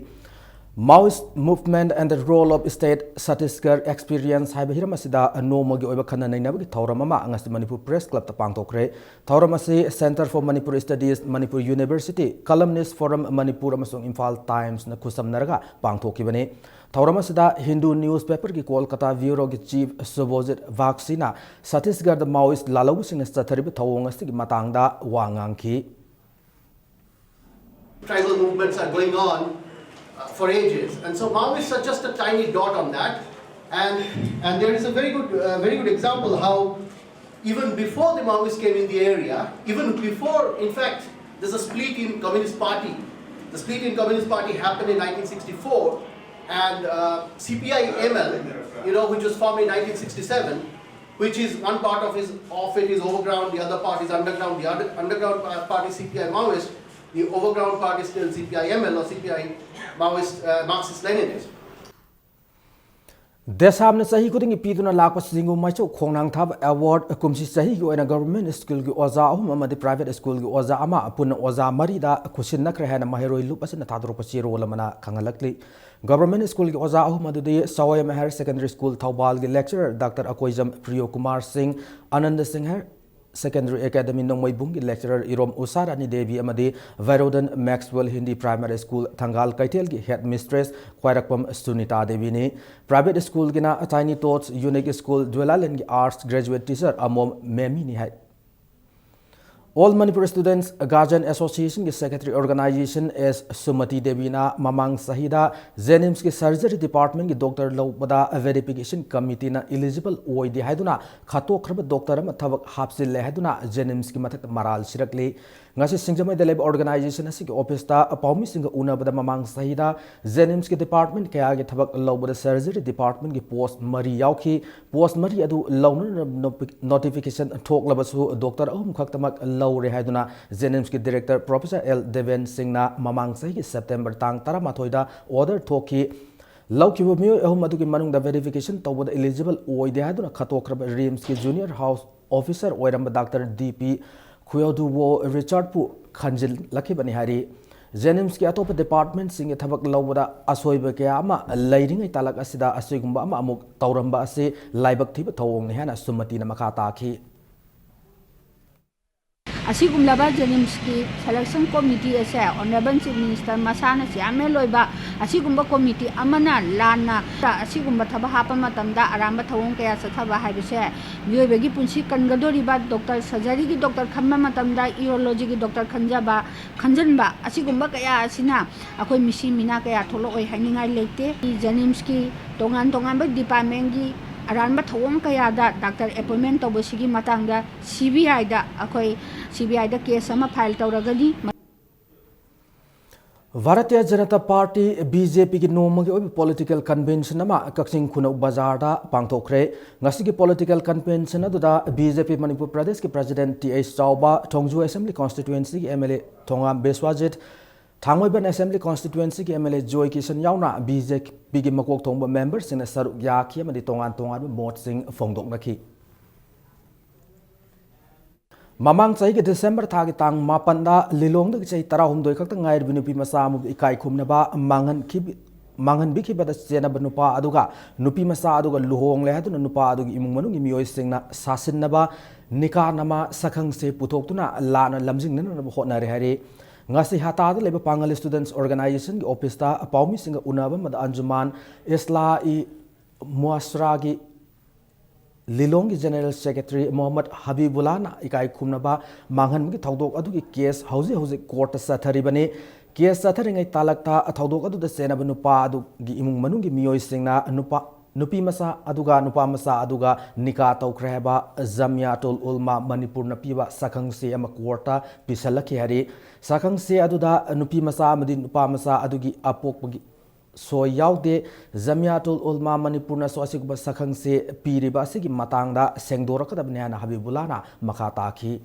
Maoist Movement and the Role of State Chhattisgarh Experience ꯍꯥꯏꯕ ꯍꯤꯔꯝ ꯑꯁꯤꯗ ꯅꯣꯡꯃꯒꯤ ꯑꯣꯏꯕ ꯈꯟꯅ ꯅꯩꯅꯕꯒꯤ ꯊꯧꯔꯝ ꯑꯃ ꯉꯁꯤ ꯃꯅꯤꯄꯨꯔ ꯄ꯭ꯔꯦꯁ ꯀ꯭ꯂꯕꯇ ꯄꯥꯡꯊꯣꯛꯈ꯭ꯔꯦ꯫ ꯊꯧꯔꯝ ꯑꯁꯤ Centre for Manipur Studies, Manipur University, Columnist Forum Manipur ꯑꯃꯁꯨꯡ ꯏꯝꯐꯥꯜ ꯇꯥꯏꯝꯁꯅ ꯈꯨꯠꯁꯝꯅꯔꯒ ꯄꯥꯡꯊꯣꯛꯈꯤꯕꯅꯤ꯫ ꯊꯧꯔꯝ ꯑꯁꯤꯗ ꯍꯤꯟꯗꯨ ꯅ꯭ꯌꯨꯁ ꯄꯦꯄꯔꯒꯤ ꯀꯣꯜꯀꯇꯥ ꯕ꯭ꯌꯨꯔꯣꯒꯤ ꯆꯤꯐ ꯁꯨꯚꯣꯖꯤꯠ ꯕꯥꯒꯁꯤꯅ ꯁꯠꯇꯤꯁꯒꯔꯗ ꯃꯥꯑꯣꯏꯁ ꯂꯥꯜꯍꯧꯕꯁꯤꯡꯅ ꯆꯠꯊꯔꯤꯕ ꯊꯧꯑꯣꯡ ꯑꯁꯤꯒꯤ ꯃꯇꯥꯡꯗ ꯋꯥ ꯉꯥꯡꯈꯤ꯫ Tribal movements are going on uh, for ages, and so Maoists are just a tiny dot on that. And and there is a very good uh, very good example how even before the Maoists came in the area, even before, in fact, there's a split in Communist Party. The split in Communist Party happened in nineteen sixty-four, and uh, C P I M L, you know, which was formed in nineteen sixty-seven, which is one part of his of it is overground, the other part is underground. The under, underground party C P I Maoist, the overground party is still C P I M L or C P I Maoist uh, Marxist Leninist. ꯗꯦꯁꯥꯝꯅ ꯆꯍꯤ ꯈꯨꯗꯤꯡꯒꯤ ꯄꯤꯗꯨꯅ ꯂꯥꯛꯄ ꯁꯤꯡꯒꯨ ꯃꯩꯆꯧ ꯈꯣꯡꯅꯥꯡ ꯊꯥꯕ award ꯀꯨꯝꯁꯤ ꯆꯍꯤꯒꯤ ꯑꯣꯏꯅ government ꯁ꯭ꯀꯨꯜꯒꯤ ꯑꯣꯖꯥ ꯑꯍꯨꯝ ꯑꯃꯗꯤ ꯄ꯭ꯔꯥꯏꯚꯦꯠ ꯁ꯭ꯀꯨꯜꯒꯤ ꯑꯣꯖꯥ ꯑꯃ ꯄꯨꯟꯅ ꯑꯣꯖꯥ ꯃꯔꯤꯗ ꯈꯨꯠꯁꯤꯟꯅꯈ꯭ꯔꯦ ꯍꯥꯏꯅ ꯃꯍꯩꯔꯣꯏ ꯂꯨꯞ ꯑꯁꯤꯅ ꯊꯥꯗꯣꯔꯛꯄ ꯆꯦꯔꯣꯜ ꯑꯃꯅ ꯈꯪꯍꯜꯂꯛꯂꯤ꯫ ꯒꯚꯔꯟꯃꯦꯟꯠ ꯁ꯭ꯀꯨꯜꯒꯤ ꯑꯣꯖꯥ ꯑꯍꯨꯝ ꯑꯗꯨꯗꯤ ꯁꯋꯥꯌꯝ ꯍꯥꯌꯔ ꯁꯦꯀꯦꯟꯗꯔꯤ ꯁ꯭ꯀꯨꯜ ꯊꯧꯕꯥꯜꯒꯤ lecturer doctor Akoijam Priyo Kumar Singh, Ananda Singh Secondary Academy ꯅꯣꯡꯃꯩꯕꯨꯡꯒꯤ lecturer ꯏꯔꯣꯝ ꯎꯁꯥꯔꯥꯅꯤ ꯗꯦꯕꯤ ꯑꯃꯗꯤ ꯚꯥꯏꯔꯣꯗꯟ ꯃꯦꯛꯁꯋꯦꯜ ꯍꯤꯟꯗꯤ Primary School ꯊꯪꯒꯥꯜ ꯀꯩꯊꯦꯜꯒꯤ headmistress ꯈ꯭ꯋꯥꯏꯔꯥꯛꯄꯝ Sunita ꯗꯦꯕꯤꯅꯤ꯫ Private schoolꯒꯤꯅ Tiny Tots Unique School ꯖꯨꯋꯦꯂꯥꯂꯦꯟꯒꯤ arts graduate teacher ꯑꯃꯣꯝ ꯃꯦꯃꯤꯅꯤ ꯍꯥꯏ꯫ All Manipur Students Guardian Associationꯒꯤ secretary organization S ꯁꯨꯃꯇꯤ ꯗꯦꯕꯤꯅ ꯃꯃꯥꯡ ꯆꯍꯤꯗ JNIMSꯀꯤ surgery departmentꯀꯤ doctor ꯂꯧꯕꯗ verification committeeꯅ eligible ꯑꯣꯏꯗꯦ ꯍꯥꯏꯗꯨꯅ ꯈꯠꯇꯣꯛꯈ꯭ꯔꯕ doctor ꯑꯃ ꯊꯕꯛ ꯍꯥꯞꯆꯤꯜꯂꯦ ꯍꯥꯏꯗꯨꯅ JNIMSꯀꯤ ꯃꯊꯛꯇ ꯃꯔꯥꯜ ꯁꯤꯔꯛꯂꯤ꯫ ꯉꯁꯤ ꯁꯤꯡꯖꯃꯩꯗ ꯂꯩꯕ organization ꯑꯁꯤꯒꯤ officeꯇ ꯄꯥꯎꯃꯤꯁꯤꯡꯒ ꯎꯅꯕꯗ ꯃꯃꯥꯡ ꯆꯍꯤꯗ JNIMSꯀꯤ department ꯀꯌꯥꯒꯤ ꯊꯕꯛ ꯂꯧꯕꯗ surgery departmentꯀꯤ post ꯃꯔꯤ ꯌꯥꯎꯈꯤ꯫ Post ꯃꯔꯤ ꯑꯗꯨ ꯂꯧꯅꯅꯕ notification ꯊꯣꯛꯂꯕꯁꯨ doctor ꯑꯍꯨꯝ ꯈꯛꯇꯃꯛ ꯂꯧꯔꯦ ꯍꯥꯏꯗꯨꯅ JNIMSꯀꯤ director Professor L ꯗꯦꯕꯦꯟ ꯁꯤꯡꯅ ꯃꯃꯥꯡ ꯆꯍꯤꯒꯤ September ꯇꯥꯡ ꯇꯔꯥꯃꯥꯊꯣꯏꯗ order ꯊꯣꯛꯈꯤ꯫ ꯂꯧꯈꯤꯕ ꯃꯤꯑꯣꯏ ꯑꯍꯨꯝ ꯑꯗꯨꯒꯤ ꯃꯅꯨꯡꯗ verification ꯇꯧꯕꯗ eligible ꯑꯣꯏꯗꯦ ꯍꯥꯏꯗꯨꯅ ꯈꯠꯇꯣꯛꯈ꯭ꯔꯕ RIMSꯀꯤ junior house officer ꯑꯣꯏꯔꯝꯕ doctor D P ꯈꯨꯌꯣꯗꯨꯕꯣ ꯔꯤꯆꯥꯔꯗꯄꯨ ꯈꯟꯖꯤꯜꯂꯛꯈꯤꯕꯅꯤ ꯍꯥꯏꯔꯤ꯫ JNIMSꯀꯤ ꯑꯇꯣꯞꯄ departmentꯁꯤꯡꯒꯤ ꯊꯕꯛ ꯂꯧꯕꯗ ꯑꯁꯣꯏꯕ ꯀꯌꯥ ꯑꯃ ꯂꯩꯔꯤꯉꯩ ꯇꯥꯂꯛ ꯑꯁꯤꯗ ꯑꯁꯤꯒꯨꯝꯕ ꯑꯃ ꯑꯃꯨꯛ ꯇꯧꯔꯝꯕ ꯑꯁꯤ ꯂꯥꯏꯕꯛ ꯊꯤꯕ ꯊꯧꯑꯣꯡꯅꯤ ꯍꯥꯏꯅ ꯁꯨꯃꯇꯤꯅ ꯃꯈꯥ ꯇꯥꯈꯤ꯫ ꯑꯁꯤꯒꯨꯝꯂꯕ JNIMSꯀꯤ selection committee ꯑꯁꯦ Honourable Chief Minister ꯃꯁꯥꯅ chairman ꯑꯣꯏꯕ ꯑꯁꯤꯒꯨꯝꯕ committee ꯑꯃꯅ ꯂꯥꯟꯅ ꯑꯁꯤꯒꯨꯝꯕ ꯊꯕꯛ ꯍꯥꯞꯄ ꯃꯇꯝꯗ ꯑꯔꯥꯟꯕ ꯊꯧꯑꯣꯡ ꯀꯌꯥ ꯆꯠꯊꯕ ꯍꯥꯏꯕꯁꯦ ꯃꯤꯑꯣꯏꯕꯒꯤ ꯄꯨꯟꯁꯤ ꯀꯟꯒꯗꯧꯔꯤꯕ doctor, surgeryꯒꯤ doctor ꯈꯟꯕ ꯃꯇꯝꯗ urologyꯒꯤ doctor ꯈꯟꯖꯕ, ꯈꯟꯖꯟꯕ ꯑꯁꯤꯒꯨꯝꯕ ꯀꯌꯥ ꯑꯁꯤꯅ ꯑꯩꯈꯣꯏ ꯃꯤꯁꯤ ꯃꯤꯅꯥ ꯀꯌꯥ ꯊꯣꯛꯂꯛꯑꯣꯏ ꯍꯥꯏꯅꯤꯡꯉꯥꯏ ꯂꯩꯇꯦ꯫ JNIMSꯀꯤ ꯇꯣꯉꯥꯟ ꯇꯣꯉꯥꯟꯕ departmentꯀꯤ ꯑꯔꯥꯟꯕ ꯊꯧꯑꯣꯡ ꯀꯌꯥꯗ doctor appointment ꯇꯧꯕꯁꯤꯒꯤ ꯃꯇꯥꯡꯗ CBIꯗ ꯑꯩꯈꯣꯏ CBIꯗ case ꯑꯃ file ꯇꯧꯔꯒꯅꯤ꯫ ꯚꯥꯔꯇꯤꯌ ꯖꯅꯇꯥ ꯄꯥꯔꯇꯤ, BJPꯒꯤ ꯅꯣꯡꯃꯒꯤ ꯑꯣꯏꯕ political convention ꯑꯃ ꯀꯛꯆꯤꯡ ꯈꯨꯅꯧ ꯕꯖꯥꯔꯗ ꯄꯥꯡꯊꯣꯛꯈ꯭ꯔꯦ꯫ ꯉꯁꯤꯒꯤ political convention ꯑꯗꯨꯗ BJP ꯃꯅꯤꯄꯨꯔ ꯄ꯭ꯔꯗꯦꯁꯀꯤ president Th ꯆꯥꯎꯕ, ꯊꯣꯡꯖꯨ assembly constituencyꯒꯤ MLA ꯊꯣꯉꯥꯝ ꯕꯤꯁ꯭ꯋꯥꯖꯤꯠ, ꯊꯥꯡꯃꯩꯕꯟ assembly constituencyꯒꯤ MLA ꯖꯣꯏ ꯀꯤꯁꯟ ꯌꯥꯎꯅ BJPꯒꯤ ꯃꯀꯣꯛ ꯊꯣꯡꯕ memberꯁꯤꯡꯅ ꯁꯔꯨꯛ ꯌꯥꯈꯤ ꯑꯃꯗꯤ ꯇꯣꯉꯥꯟ ꯇꯣꯉꯥꯟꯕ ꯃꯣꯠꯁꯤꯡ ꯐꯣꯡꯗꯣꯛꯅꯈꯤ꯫ ꯃꯃꯥꯡ ꯆꯍꯤꯒꯤ December ꯊꯥꯒꯤ ꯇꯥꯡ ꯃꯥꯄꯟꯗ ꯂꯤꯂꯣꯡꯗꯒꯤ ꯆꯍꯤ ꯇꯔꯥꯍꯨꯝꯗꯣꯏ ꯈꯛꯇ ꯉꯥꯏꯔꯤꯕ ꯅꯨꯄꯤ ꯃꯆꯥ ꯑꯃꯕꯨ ꯏꯀꯥꯏ ꯈꯨꯝꯅꯕ ꯃꯥꯡꯍꯟꯈꯤꯕ, ꯃꯥꯡꯍꯟꯕꯤꯈꯤꯕꯗ ꯆꯦꯟꯅꯕ ꯅꯨꯄꯥ ꯑꯗꯨꯒ ꯅꯨꯄꯤ ꯃꯆꯥ ꯑꯗꯨꯒ ꯂꯨꯍꯣꯡꯂꯦ ꯍꯥꯏꯗꯨꯅ ꯅꯨꯄꯥ ꯑꯗꯨꯒꯤ ꯏꯃꯨꯡ ꯃꯅꯨꯡꯒꯤ ꯃꯤꯑꯣꯏꯁꯤꯡꯅ ꯁꯥꯁꯤꯟꯅꯕ ꯅꯤꯀꯥ ꯅꯃꯥ ꯁꯛꯈꯪꯁꯦ ꯄꯨꯊꯣꯛꯇꯨꯅ ꯂꯥꯟꯅ ꯂꯝꯖꯤꯡꯅꯅꯕ ꯍꯣꯠꯅꯔꯦ ꯍꯥꯏꯔꯤ꯫ ꯉꯁꯤ ꯍꯇꯥꯗ ꯂꯩꯕ ꯄꯥꯡꯒꯜ ꯁ꯭ꯇꯨꯗꯦꯟꯠꯁ ꯑꯣꯔꯒꯅꯥꯏꯖꯦꯁꯟꯒꯤ ꯑꯣꯐꯤꯁꯇ ꯄꯥꯎꯃꯤꯁꯤꯡꯒ ꯎꯅꯕ ꯑꯃꯗ ꯑꯟꯖꯨꯃꯥꯟ ꯏꯁꯂꯥ ꯏ ꯃꯨꯑꯁꯔꯥꯒꯤ ꯂꯤꯂꯣꯡꯒꯤ ꯖꯦꯅꯔꯦꯜ ꯁꯦꯀ꯭ꯔꯦꯇꯔꯤ ꯃꯣꯍꯝꯃꯗ ꯍꯕꯤꯕꯨꯜꯂꯥꯅ ꯏꯀꯥꯏ ꯈꯨꯝꯅꯕ ꯃꯥꯡꯍꯟꯕꯒꯤ ꯊꯧꯗꯣꯛ ꯑꯗꯨꯒꯤ ꯀꯦꯁ ꯍꯧꯖꯤꯛ ꯍꯧꯖꯤꯛ ꯀꯣꯔꯠꯇ ꯆꯠꯊꯔꯤꯕꯅꯤ꯫ ꯀꯦꯁ ꯆꯠꯊꯔꯤꯉꯩ ꯇꯥꯂꯛꯇ ꯊꯧꯗꯣꯛ ꯑꯗꯨꯗ ꯆꯦꯟꯅꯕ ꯅꯨꯄꯥ ꯑꯗꯨꯒꯤ ꯏꯃꯨꯡ ꯃꯅꯨꯡꯒꯤ ꯃꯤꯑꯣꯏꯁꯤꯡꯅ ꯅꯨꯄꯥ, ꯅꯨꯄꯤ ꯃꯆꯥ ꯑꯗꯨꯒ ꯅꯨꯄꯥ ꯃꯆꯥ ꯑꯗꯨꯒ ꯅꯤꯀꯥ ꯇꯧꯈ꯭ꯔꯦ ꯍꯥꯏꯕ ꯖꯃꯤꯌꯥꯇꯨꯜ ꯎꯜꯃꯥ ꯃꯅꯤꯄꯨꯔꯅ ꯄꯤꯕ ꯁꯛꯈꯪꯆꯦ ꯑꯃ ꯀꯣꯔꯠꯇ ꯄꯤꯁꯜꯂꯛꯈꯤ ꯍꯥꯏꯔꯤ꯫ ꯁꯛꯈꯪꯆꯦ ꯑꯗꯨꯗ ꯅꯨꯄꯤ ꯃꯆꯥ ꯑꯃꯗꯤ ꯅꯨꯄꯥ ꯃꯆꯥ ꯑꯗꯨꯒꯤ ꯑꯄꯣꯛꯄꯒꯤ ꯁꯣꯏ ꯌꯥꯎꯗꯦ꯫ ꯖꯃꯤꯌꯥꯇꯨꯜ ꯎꯜꯃꯥ ꯃꯅꯤꯄꯨꯔꯅꯁꯨ ꯑꯁꯤꯒꯨꯝꯕ ꯁꯛꯈꯪꯆꯦ ꯄꯤꯔꯤꯕ ꯑꯁꯤꯒꯤ ꯃꯇꯥꯡꯗ ꯁꯦꯡꯗꯣꯔꯛꯀꯗꯕꯅꯤ ꯍꯥꯏꯅ ꯍꯕꯤꯕꯨꯜꯂꯥꯅ ꯃꯈꯥ ꯇꯥꯈꯤ꯫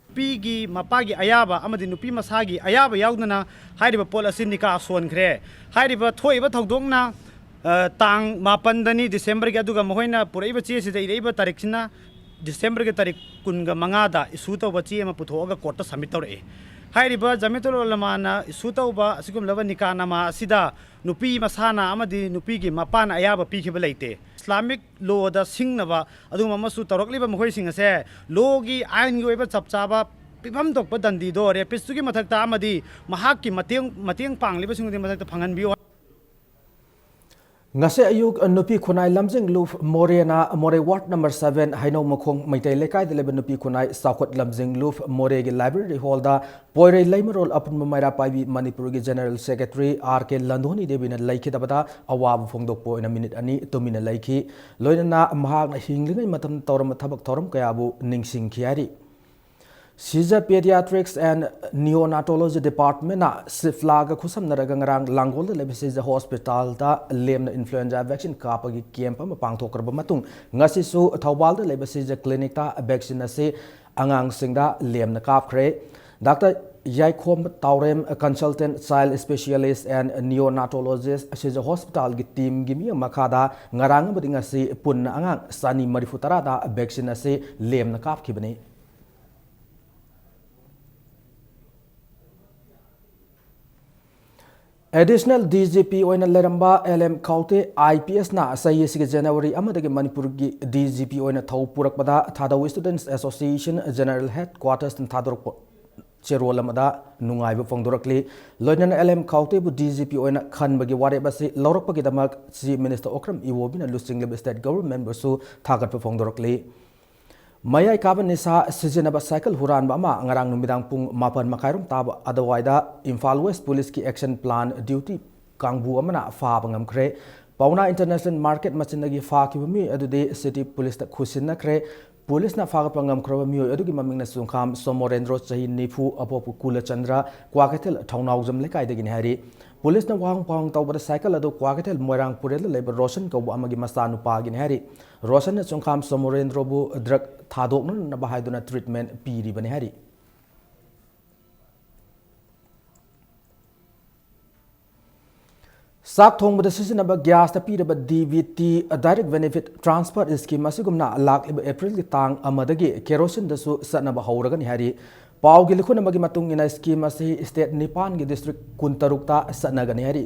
ꯅꯨꯄꯤꯒꯤ ꯃꯄꯥꯒꯤ ꯑꯌꯥꯕ ꯑꯃꯗꯤ ꯅꯨꯄꯤ ꯃꯁꯥꯒꯤ ꯑꯌꯥꯕ ꯌꯥꯎꯗꯅ ꯍꯥꯏꯔꯤꯕ ꯄꯣꯠ ꯑꯁꯤ ꯅꯤꯀꯥ ꯁꯣꯟꯈ꯭ꯔꯦ꯫ ꯍꯥꯏꯔꯤꯕ ꯊꯣꯛꯏꯕ ꯊꯧꯗꯣꯛꯅ, ꯑ, ꯇꯥꯡ ꯃꯥꯄꯟꯗꯅꯤ ꯗꯤꯁꯦꯝꯕꯔꯒꯤ, ꯑꯗꯨꯒ ꯃꯈꯣꯏꯅ ꯄꯨꯔꯛꯏꯕ ꯆꯦꯁꯤꯗ ꯏꯔꯛꯏꯕ ꯇꯥꯔꯤꯛꯁꯤꯅ ꯗꯤꯁꯦꯝꯕꯔꯒꯤ ꯇꯥꯔꯤꯛ ꯀꯨꯟꯒ ꯃꯉꯥꯗ ꯏꯁꯨ ꯇꯧꯕ ꯆꯦ ꯑꯃ ꯄꯨꯊꯣꯛꯑꯒ ꯀꯣꯔꯠꯇ ꯁꯕꯃꯤꯠ ꯇꯧꯔꯛꯏ꯫ ꯍꯥꯏꯔꯤꯕ ꯖꯃꯤꯌꯥꯇꯨꯜ ꯎꯂꯃꯥꯅ ꯏꯁꯨ ꯇꯧꯕ ꯑꯁꯤꯒꯨꯝꯂꯕ ꯅꯤꯀꯥ ꯅꯃꯥ ꯑꯁꯤꯗ ꯅꯨꯄꯤ ꯃꯁꯥꯅ ꯑꯃꯗꯤ ꯅꯨꯄꯤꯒꯤ ꯃꯄꯥꯅ ꯑꯌꯥꯕ ꯄꯤꯈꯤꯕ ꯂꯩꯇꯦ꯫ ꯏꯁꯂꯥꯃꯤꯛ ꯂꯣꯗ ꯁꯤꯡꯅꯕ ꯑꯗꯨꯒꯨꯝꯕ ꯑꯃꯁꯨ ꯇꯧꯔꯛꯂꯤꯕ ꯃꯈꯣꯏꯁꯤꯡ ꯑꯁꯦ ꯂꯣꯒꯤ, ꯑꯥꯏꯟꯒꯤ ꯑꯣꯏꯕ ꯆꯞ ꯆꯥꯕ ꯄꯤꯐꯝ ꯊꯣꯛꯄ ꯗꯟꯗꯤꯗꯣ ꯔꯦꯄꯤꯁꯇꯨꯒꯤ ꯃꯊꯛꯇ ꯑꯃꯗꯤ ꯃꯍꯥꯛꯀꯤ ꯃꯇꯦꯡ, ꯃꯇꯦꯡ ꯄꯥꯡꯂꯤꯕꯁꯤꯡꯗꯨꯒꯤ ꯃꯊꯛꯇ ꯐꯪꯍꯟꯕꯤꯌꯨ꯫ ꯉꯁꯤ ꯑꯌꯨꯛ ꯅꯨꯄꯤ ꯈꯨꯟꯅꯥꯏ ꯂꯝꯖꯤꯡ ꯂꯨꯞ ꯃꯣꯔꯦꯅ ꯃꯣꯔꯦ ꯋꯥꯔꯗ ꯅꯝꯕꯔ ꯁꯚꯦꯟ ꯍꯩꯅꯧ ꯃꯈꯣꯡ ꯃꯩꯇꯩ ꯂꯩꯀꯥꯏꯗ ꯂꯩꯕ ꯅꯨꯄꯤ ꯈꯨꯟꯅꯥꯏ ꯆꯥꯎꯈꯠ ꯂꯝꯖꯤꯡ ꯂꯨꯞ ꯃꯣꯔꯦꯒꯤ ꯂꯥꯏꯕ꯭ꯔꯦꯔꯤ ꯍꯣꯜꯗ ꯄꯣꯏꯔꯩ ꯂꯩꯃꯔꯣꯜ ꯑꯄꯨꯟꯕ ꯃꯩꯔꯥ ꯄꯥꯏꯕꯤ ꯃꯅꯤꯄꯨꯔꯒꯤ ꯖꯦꯅꯔꯦꯜ ꯁꯦꯀ꯭ꯔꯦꯇꯔꯤ ꯑꯥꯔ ꯀꯦ ꯂꯟꯗꯣꯅꯤ ꯗꯦꯕꯤꯅ ꯂꯩꯈꯤꯗꯕꯗ ꯑꯋꯥꯕ ꯐꯣꯡꯗꯣꯛꯄ ꯑꯣꯏꯅ ꯃꯤꯅꯤꯠ ꯑꯅꯤ ꯇꯨꯃꯤꯟꯅ ꯂꯩꯈꯤ꯫ ꯂꯣꯏꯅꯅ ꯃꯍꯥꯛꯅ ꯍꯤꯡꯂꯤꯉꯩ ꯃꯇꯝꯗ ꯇꯧꯔꯝꯕ ꯊꯕꯛ ꯊꯧꯔꯝ ꯀꯌꯥꯕꯨ ꯅꯤꯡꯁꯤꯡꯈꯤ ꯍꯥꯏꯔꯤ꯫ ꯁꯤꯖ Pediatrics and Neonatology Departmentꯅ ꯁꯤꯐꯂꯥꯒ ꯈꯨꯠꯁꯝꯅꯔꯒ ꯉꯔꯥꯡ ꯂꯥꯡꯒꯣꯜꯗ ꯂꯩꯕ ꯁꯤꯖ ꯍꯣꯁꯄꯤꯇꯥꯜꯗ ꯂꯦꯝꯅ ꯏꯟꯐ꯭ꯂꯨꯑꯦꯟꯖꯥ ꯚꯦꯛꯁꯤꯟ ꯀꯥꯞꯄꯒꯤ ꯀꯦꯝꯞ ꯑꯃ ꯄꯥꯡꯊꯣꯛꯈ꯭ꯔꯕ ꯃꯇꯨꯡ, ꯉꯁꯤꯁꯨ ꯊꯧꯕꯥꯜꯗ ꯂꯩꯕ ꯁꯤꯖ ꯀ꯭ꯂꯤꯅꯤꯛꯇ ꯚꯦꯛꯁꯤꯟ ꯑꯁꯤ ꯑꯉꯥꯡꯁꯤꯡꯗ ꯂꯦꯝꯅ ꯀꯥꯞꯈ꯭ꯔꯦ꯫ Doctor Yaikhom Taorem, Consultant Child Specialist and Neonatologist, Shija ꯍꯣꯁꯄꯤꯇꯥꯜꯒꯤ ꯇꯤꯝꯒꯤ ꯃꯤ ꯃꯈꯥꯗ ꯉꯔꯥꯡ ꯑꯃꯗꯤ ꯉꯁꯤ ꯄꯨꯟꯅ ꯑꯉꯥꯡ ꯆꯅꯤ ꯃꯔꯤꯐꯨ ꯇꯔꯥꯗ ꯚꯦꯛꯁꯤꯟ ꯑꯁꯤ ꯂꯦꯝꯅ ꯀꯥꯞꯈꯤꯕꯅꯤ꯫ ꯑꯦꯗꯤꯁꯅꯦꯜ ꯗꯤ ꯖꯤ ꯄꯤ ꯑꯣꯏꯅ ꯂꯩꯔꯝꯕ ꯑꯦꯜ ꯑꯦꯝ ꯈꯥꯎꯇꯦ ꯑꯥꯏ ꯄꯤ ꯑꯦꯁꯅ ꯆꯍꯤ ꯑꯁꯤꯒꯤ ꯖꯅꯋꯥꯔꯤ ꯑꯃꯗꯒꯤ ꯃꯅꯤꯄꯨꯔꯒꯤ ꯗꯤ ꯖꯤ ꯄꯤ ꯑꯣꯏꯅ ꯊꯧ ꯄꯨꯔꯛꯄꯗ ꯊꯥꯗꯧ ꯁ꯭ꯇꯨꯗꯦꯟꯠꯁ ꯑꯦꯁꯣꯁꯤꯌꯦꯁꯟ ꯖꯦꯅꯔꯦꯜ ꯍꯦꯗ ꯀ꯭ꯋꯥꯇꯔꯁꯇ ꯊꯥꯗꯣꯔꯛꯄ ꯆꯦꯔꯣꯜ ꯑꯃꯗ ꯅꯨꯡꯉꯥꯏꯕ ꯐꯣꯡꯗꯣꯔꯛꯂꯤ꯫ ꯂꯣꯏꯅꯅ ꯑꯦꯜ ꯑꯦꯝ ꯈꯥꯎꯇꯦꯕꯨ ꯗꯤ ꯖꯤ ꯄꯤ ꯑꯣꯏꯅ ꯈꯟꯕꯒꯤ ꯋꯥꯔꯦꯞ ꯑꯁꯤ ꯂꯧꯔꯛꯄꯒꯤꯗꯃꯛ ꯆꯤꯐ ꯃꯤꯅꯤꯁꯇꯔ ꯑꯣꯀ꯭ꯔꯝ ꯏꯋꯣꯕꯤꯅ ꯂꯨꯆꯤꯡꯂꯤꯕ ꯁ꯭ꯇꯦꯠ ꯒꯚꯔꯟꯃꯦꯟꯕꯨꯁꯨ ꯊꯥꯒꯠꯄ ꯐꯣꯡꯗꯣꯔꯛꯂꯤ꯫ ꯃꯌꯥꯏ ꯀꯥꯕ ꯅꯤꯁꯥ ꯁꯤꯖꯤꯟꯅꯕ ꯁꯥꯏꯀꯜ ꯍꯨꯔꯥꯟꯕ ꯑꯃ ꯉꯔꯥꯡ ꯅꯨꯃꯤꯗꯥꯡ ꯄꯨꯡ ꯃꯥꯄꯟ ꯃꯈꯥꯏꯔꯣꯝ ꯇꯥꯕ ꯑꯗꯨꯋꯥꯏꯗ ꯏꯝꯐꯥꯜ ꯋꯦꯁ ꯄꯨꯂꯤꯁꯀꯤ ꯑꯦꯛꯁꯟ ꯄ꯭ꯂꯥꯟ ꯗ꯭ꯌꯨꯇꯤ ꯀꯥꯡꯕꯨ ꯑꯃꯅ ꯐꯥꯕ ꯉꯝꯈ꯭ꯔꯦ꯫ ꯄꯥꯎꯅꯥ ꯏꯟꯇꯔꯅꯦꯁꯅꯦꯜ ꯃꯥꯔꯀꯦꯠ ꯃꯆꯤꯟꯗꯒꯤ ꯐꯥꯈꯤꯕ ꯃꯤꯑꯣꯏ ꯑꯗꯨꯗꯤ ꯁꯤꯇꯤ ꯄꯨꯂꯤꯁꯇ ꯈꯨꯠꯁꯤꯟꯅꯈ꯭ꯔꯦ꯫ ꯄꯨꯂꯤꯁꯅ ꯐꯥꯒꯠꯄ ꯉꯝꯈ꯭ꯔꯕ ꯃꯤꯑꯣꯏ ꯑꯗꯨꯒꯤ ꯃꯃꯤꯡꯅ ꯆꯨꯡꯈꯥꯝ ꯁꯣꯃꯣꯔꯦꯟꯗ꯭ꯔꯣ, ꯆꯍꯤ ꯅꯤꯐꯨ, ꯑꯄꯣꯛꯄ ꯀꯨꯂꯆꯟꯗ꯭ꯔ, ꯀ꯭ꯋꯥꯀꯩꯊꯦꯜ ꯊꯧꯅꯥꯎꯖꯝ ꯂꯩꯀꯥꯏꯗꯒꯤꯅꯤ ꯍꯥꯏꯔꯤ꯫ ꯄꯨꯂꯤꯁꯅ ꯋꯥꯍꯪ ꯄꯥꯎꯍꯪ ꯇꯧꯕꯗ ꯁꯥꯏꯀꯜ ꯑꯗꯨ ꯀ꯭ꯋꯥꯀꯩꯊꯦꯜ ꯃꯣꯏꯔꯥꯡ ꯄꯨꯔꯦꯜꯗ ꯂꯩꯕ ꯔꯣꯁꯟ ꯀꯧꯕ ꯑꯃꯒꯤ ꯃꯆꯥꯅꯨꯄꯥꯒꯤꯅꯤ ꯍꯥꯏꯔꯤ꯫ ꯔꯣꯁꯟꯅ ꯆꯨꯡꯈꯥꯝ ꯁꯣꯃꯣꯔꯦꯟꯗ꯭ꯔꯣꯕꯨ ꯗ꯭ꯔꯒ ꯊꯥꯗꯣꯛꯅꯅꯕ ꯍꯥꯏꯗꯨꯅ ꯇ꯭ꯔꯤꯠꯃꯦꯟꯠ ꯄꯤꯔꯤꯕꯅꯤ ꯍꯥꯏꯔꯤ꯫ ꯆꯥꯛ ꯊꯣꯡꯕꯗ ꯁꯤꯖꯤꯟꯅꯕ ꯒ꯭ꯌꯥꯁꯇ ꯄꯤꯔꯕ D B T, Direct Benefit Transfer Scheme, ꯑꯁꯤꯒꯨꯝꯅ ꯂꯥꯛꯂꯤꯕ ꯑꯦꯄ꯭ꯔꯤꯜꯒꯤ ꯇꯥꯡ ꯑꯃꯗꯒꯤ ꯀꯦꯔꯣꯁꯤꯟꯗꯁꯨ ꯆꯠꯅꯕ ꯍꯧꯔꯒꯅꯤ ꯍꯥꯏꯔꯤ꯫ ꯄꯥꯎꯒꯤ ꯂꯨꯈꯨꯟ ꯑꯃꯒꯤ ꯃꯇꯨꯡ ꯏꯟꯅ, ꯁ꯭ꯀꯤꯝ ꯑꯁꯤ ꯁ꯭ꯇꯦꯠ ꯅꯤꯄꯥꯟꯒꯤ ꯗꯤꯁꯇ꯭ꯔꯤꯛ ꯀꯨꯟꯇꯔꯨꯛꯇ ꯆꯠꯅꯒꯅꯤ ꯍꯥꯏꯔꯤ꯫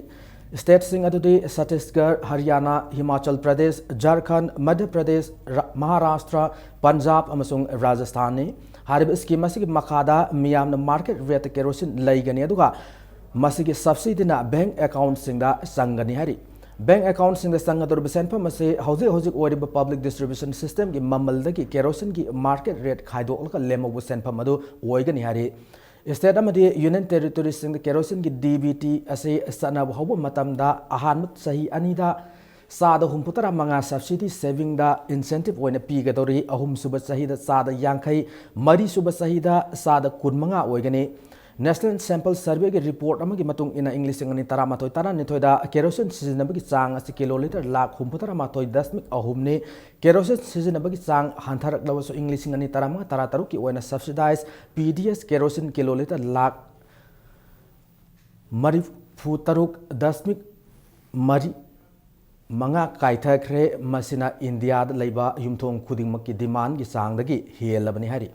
ꯁ꯭ꯇꯦꯠꯁꯤꯡ ꯑꯗꯨꯗꯤ ꯁꯠꯇꯤꯁꯒꯔ, ꯍꯔꯤꯌꯥꯅꯥ, ꯍꯤꯃꯥꯆꯜ ꯄ꯭ꯔꯗꯦꯁ, ꯖꯔꯈꯟꯗ, ꯃꯙ꯭ꯌ ꯄ꯭ꯔꯗꯦꯁ, ꯔ-, ꯃꯍꯥꯔꯥꯁꯇ꯭ꯔ, ꯄꯟꯖꯥꯕ ꯑꯃꯁꯨꯡ ꯔꯥꯖꯁꯊꯥꯟꯅꯤ꯫ ꯍꯥꯏꯔꯤꯕ ꯁ꯭ꯀꯤꯝ ꯑꯁꯤꯒꯤ ꯃꯈꯥꯗ ꯃꯤꯌꯥꯝꯅ ꯃꯥꯔꯀꯦꯠ ꯔꯦꯠꯇ ꯀꯦꯔꯣꯁꯤꯟ ꯂꯩꯒꯅꯤ, ꯑꯗꯨꯒ ꯃꯁꯤꯒꯤ ꯁꯕꯁꯤꯗꯤꯅ ꯕꯦꯡꯛ ꯑꯦꯀꯥꯎꯟꯠꯁꯤꯡꯗ ꯆꯪꯒꯅꯤ ꯍꯥꯏꯔꯤ꯫ ꯕꯦꯡꯛ ꯑꯦꯀꯥꯎꯟꯠꯁꯤꯡꯗ ꯆꯪꯒꯗꯧꯔꯤꯕ ꯁꯦꯟꯐꯝ ꯑꯁꯤ ꯍꯧꯖꯤꯛ ꯍꯧꯖꯤꯛ ꯑꯣꯏꯔꯤꯕ ꯄꯕ꯭ꯂꯤꯛ ꯗꯤꯁꯇ꯭ꯔꯤꯕ꯭ꯌꯨꯁꯟ ꯁꯤꯁꯇꯦꯝꯒꯤ ꯃꯃꯜꯗꯒꯤ ꯀꯦꯔꯣꯁꯤꯟꯒꯤ ꯃꯥꯔꯀꯦꯠ ꯔꯦꯠ ꯈꯥꯏꯗꯣꯛꯂꯒ ꯂꯦꯝꯍꯧꯕ ꯁꯦꯟꯐꯝ ꯑꯗꯨ ꯑꯣꯏꯒꯅꯤ ꯍꯥꯏꯔꯤ꯫ ꯁ꯭ꯇꯦꯠ ꯑꯃꯗꯤ ꯌꯨꯅꯤꯌꯟ ꯇꯦꯔꯤꯇꯣꯔꯤꯁꯤꯡꯗ ꯀꯦꯔꯣꯁꯤꯟꯒꯤ ꯗꯤ ꯕꯤ ꯇꯤ ꯑꯁꯤ ꯆꯠꯅꯕ ꯍꯧꯕ ꯃꯇꯝꯗ ꯑꯍꯥꯟꯕ ꯆꯍꯤ ꯑꯅꯤꯗ ꯆꯥꯗ ꯍꯨꯝꯐꯨ ꯇꯔꯥ ꯃꯉꯥ ꯁꯕꯁꯤꯗꯤ ꯁꯦꯚꯤꯡꯗ ꯏꯟꯁꯦꯟꯇꯤꯚ ꯑꯣꯏꯅ ꯄꯤꯒꯗꯧꯔꯤ, ꯑꯍꯨꯝꯁꯨꯕ ꯆꯍꯤꯗ ꯆꯥꯗ ꯌꯥꯡꯈꯩ, ꯃꯔꯤꯁꯨꯕ ꯆꯍꯤꯗ ꯆꯥꯗ ꯀꯨꯟꯃꯉꯥ ꯑꯣꯏꯒꯅꯤ꯫ ꯅꯦꯁꯅꯦꯜ ꯁꯦꯝꯄꯜ ꯁꯔꯚꯦꯒꯤ ꯔꯤꯄꯣꯔꯠ ꯑꯃꯒꯤ ꯃꯇꯨꯡ ꯏꯟꯅ, ꯏꯪ ꯂꯤꯁꯤꯡ ꯑꯅꯤ ꯇꯔꯥꯃꯥꯊꯣꯏ ꯇꯔꯥꯅꯤꯊꯣꯏꯗ ꯀꯦꯔꯣꯁꯤꯟ ꯁꯤꯖꯤꯟꯅꯕꯒꯤ ꯆꯥꯡ ꯑꯁꯤ ꯀꯤꯂꯣꯂꯤꯇꯔ ꯂꯥꯈ ꯍꯨꯝꯐꯨꯇꯔꯥ ꯃꯥꯊꯣꯏ ꯗꯁꯃꯤꯛ ꯑꯍꯨꯝꯅꯤ꯫ ꯀꯦꯔꯣꯁꯤꯟ ꯁꯤꯖꯤꯟꯅꯕꯒꯤ ꯆꯥꯡ ꯍꯟꯊꯔꯛꯂꯕꯁꯨ, ꯏꯪ ꯂꯤꯁꯤꯡ ꯑꯅꯤ ꯇꯔꯥꯃꯉꯥ ꯇꯔꯥꯇꯔꯨꯛꯀꯤ ꯑꯣꯏꯅ ꯁꯕꯁꯤꯗꯥꯏꯖ ꯄꯤ ꯗꯤ ꯑꯦꯁ ꯀꯦꯔꯣꯁꯤꯟ ꯀꯤꯂꯣꯂꯤꯇꯔ ꯂꯥꯈ ꯃꯔꯤꯐꯨꯇꯔꯨꯛ ꯗꯁꯃꯤꯛ ꯃꯔꯤ ꯃꯉꯥ ꯀꯥꯏꯊꯈ꯭ꯔꯦ꯫ ꯃꯁꯤꯅ ꯏꯟꯗꯤꯌꯥꯗ ꯂꯩꯕ ꯌꯨꯝꯊꯣꯡ ꯈꯨꯗꯤꯡꯃꯛꯀꯤ ꯗꯤꯃꯥꯟꯒꯤ ꯆꯥꯡꯗꯒꯤ ꯍꯦꯜꯂꯕꯅꯤ ꯍꯥꯏꯔꯤ꯫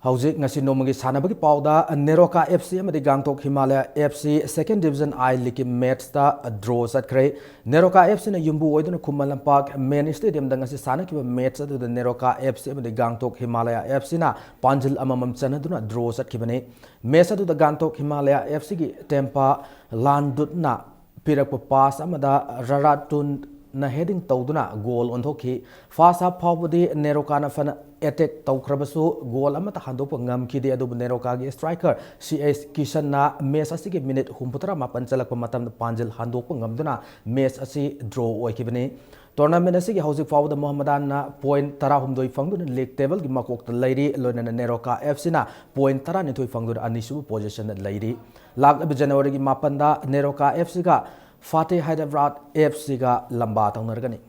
ꯍꯧꯖꯤꯛ ꯉꯁꯤ ꯅꯣꯡꯃꯒꯤ ꯁꯥꯟꯅꯕꯒꯤ ꯄꯥꯎꯗ, ꯅꯦꯔꯣꯀꯥ F C ꯑꯃꯗꯤ ꯒꯥꯡꯇꯣꯛ Himalaya F C second division I League ꯀꯤ match ꯇ draw ꯆꯠꯈ꯭ꯔꯦ꯫ ꯅꯦꯔꯣꯀꯥ F C ꯅ ꯌꯨꯝꯕꯨ ꯑꯣꯏꯗꯨꯅ ꯈꯨꯃꯟ ꯂꯝꯄꯥꯛ main stadium ꯗ ꯉꯁꯤ ꯁꯥꯟꯅꯈꯤꯕ match ꯑꯗꯨꯗ ꯅꯦꯔꯣꯀꯥ F C ꯑꯃꯗꯤ ꯒꯥꯡꯇꯣꯛ ꯍꯤꯃꯥꯂꯌꯥ F C ꯅ ꯄꯥꯟꯖꯤꯜ ꯑꯃꯃꯝ ꯆꯟꯅꯗꯨꯅ draw ꯆꯠꯈꯤꯕꯅꯤ꯫ Match ꯑꯗꯨꯗ ꯒꯥꯡꯇꯣꯛ ꯍꯤꯃꯥꯂꯌꯥ F C ꯒꯤ ꯇꯦꯝꯄꯥ ꯂꯥꯟꯗꯨꯠꯅ ꯄꯤꯔꯛꯄ pass ꯑꯃꯗ ꯔꯥꯔꯥꯇꯨꯟꯅ heading ꯇꯧꯗꯨꯅ goal ꯑꯣꯟꯊꯣꯛꯈꯤ꯫ First half ꯐꯥꯎꯕꯗꯤ ꯅꯦꯔꯣꯀꯥꯅ ꯐꯅ attack ꯇꯧꯈ꯭ꯔꯕꯁꯨ, goal ꯑꯃꯠꯇ ꯍꯟꯗꯣꯛꯄ ꯉꯝꯈꯤꯗꯦ꯫ ꯑꯗꯨꯕꯨ ꯅꯦꯔꯣꯀꯥꯒꯤ striker C H ꯀꯤꯁꯟꯅ match ꯑꯁꯤꯒꯤ minute ꯍꯨꯝꯐꯨꯇꯔꯥ ꯃꯥꯄꯟ ꯆꯜꯂꯛꯄ ꯃꯇꯝꯗ ꯄꯥꯟꯖꯤꯜ ꯍꯟꯗꯣꯛꯄ ꯉꯝꯗꯨꯅ match ꯑꯁꯤ draw ꯑꯣꯏꯈꯤꯕꯅꯤ꯫ Tournament ꯑꯁꯤꯒꯤ ꯍꯧꯖꯤꯛ ꯐꯥꯎꯕꯗ ꯃꯣꯍꯝꯃꯗꯥꯟꯅ point ꯇꯔꯥꯍꯨꯝꯗꯣꯏ ꯐꯪꯗꯨꯅ league table ꯒꯤ ꯃꯀꯣꯛꯇ ꯂꯩꯔꯤ, ꯂꯣꯏꯅꯅ ꯅꯦꯔꯣꯀꯥ F C ꯅ point ꯇꯔꯥꯅꯤꯊꯣꯏ ꯐꯪꯗꯨꯅ ꯑꯅꯤꯁꯨꯕ position ꯗ ꯂꯩꯔꯤ꯫ ꯂꯥꯛꯂꯤꯕ January ꯒꯤ ꯃꯥꯄꯟꯗ ꯅꯦꯔꯣꯀꯥ F C ꯒ ꯐꯥꯇꯦ ꯍꯥꯏꯗ꯭ꯔꯕꯥꯗ F C ꯒ ꯂꯝꯕꯥ ꯇꯧꯅꯔꯒꯅꯤ꯫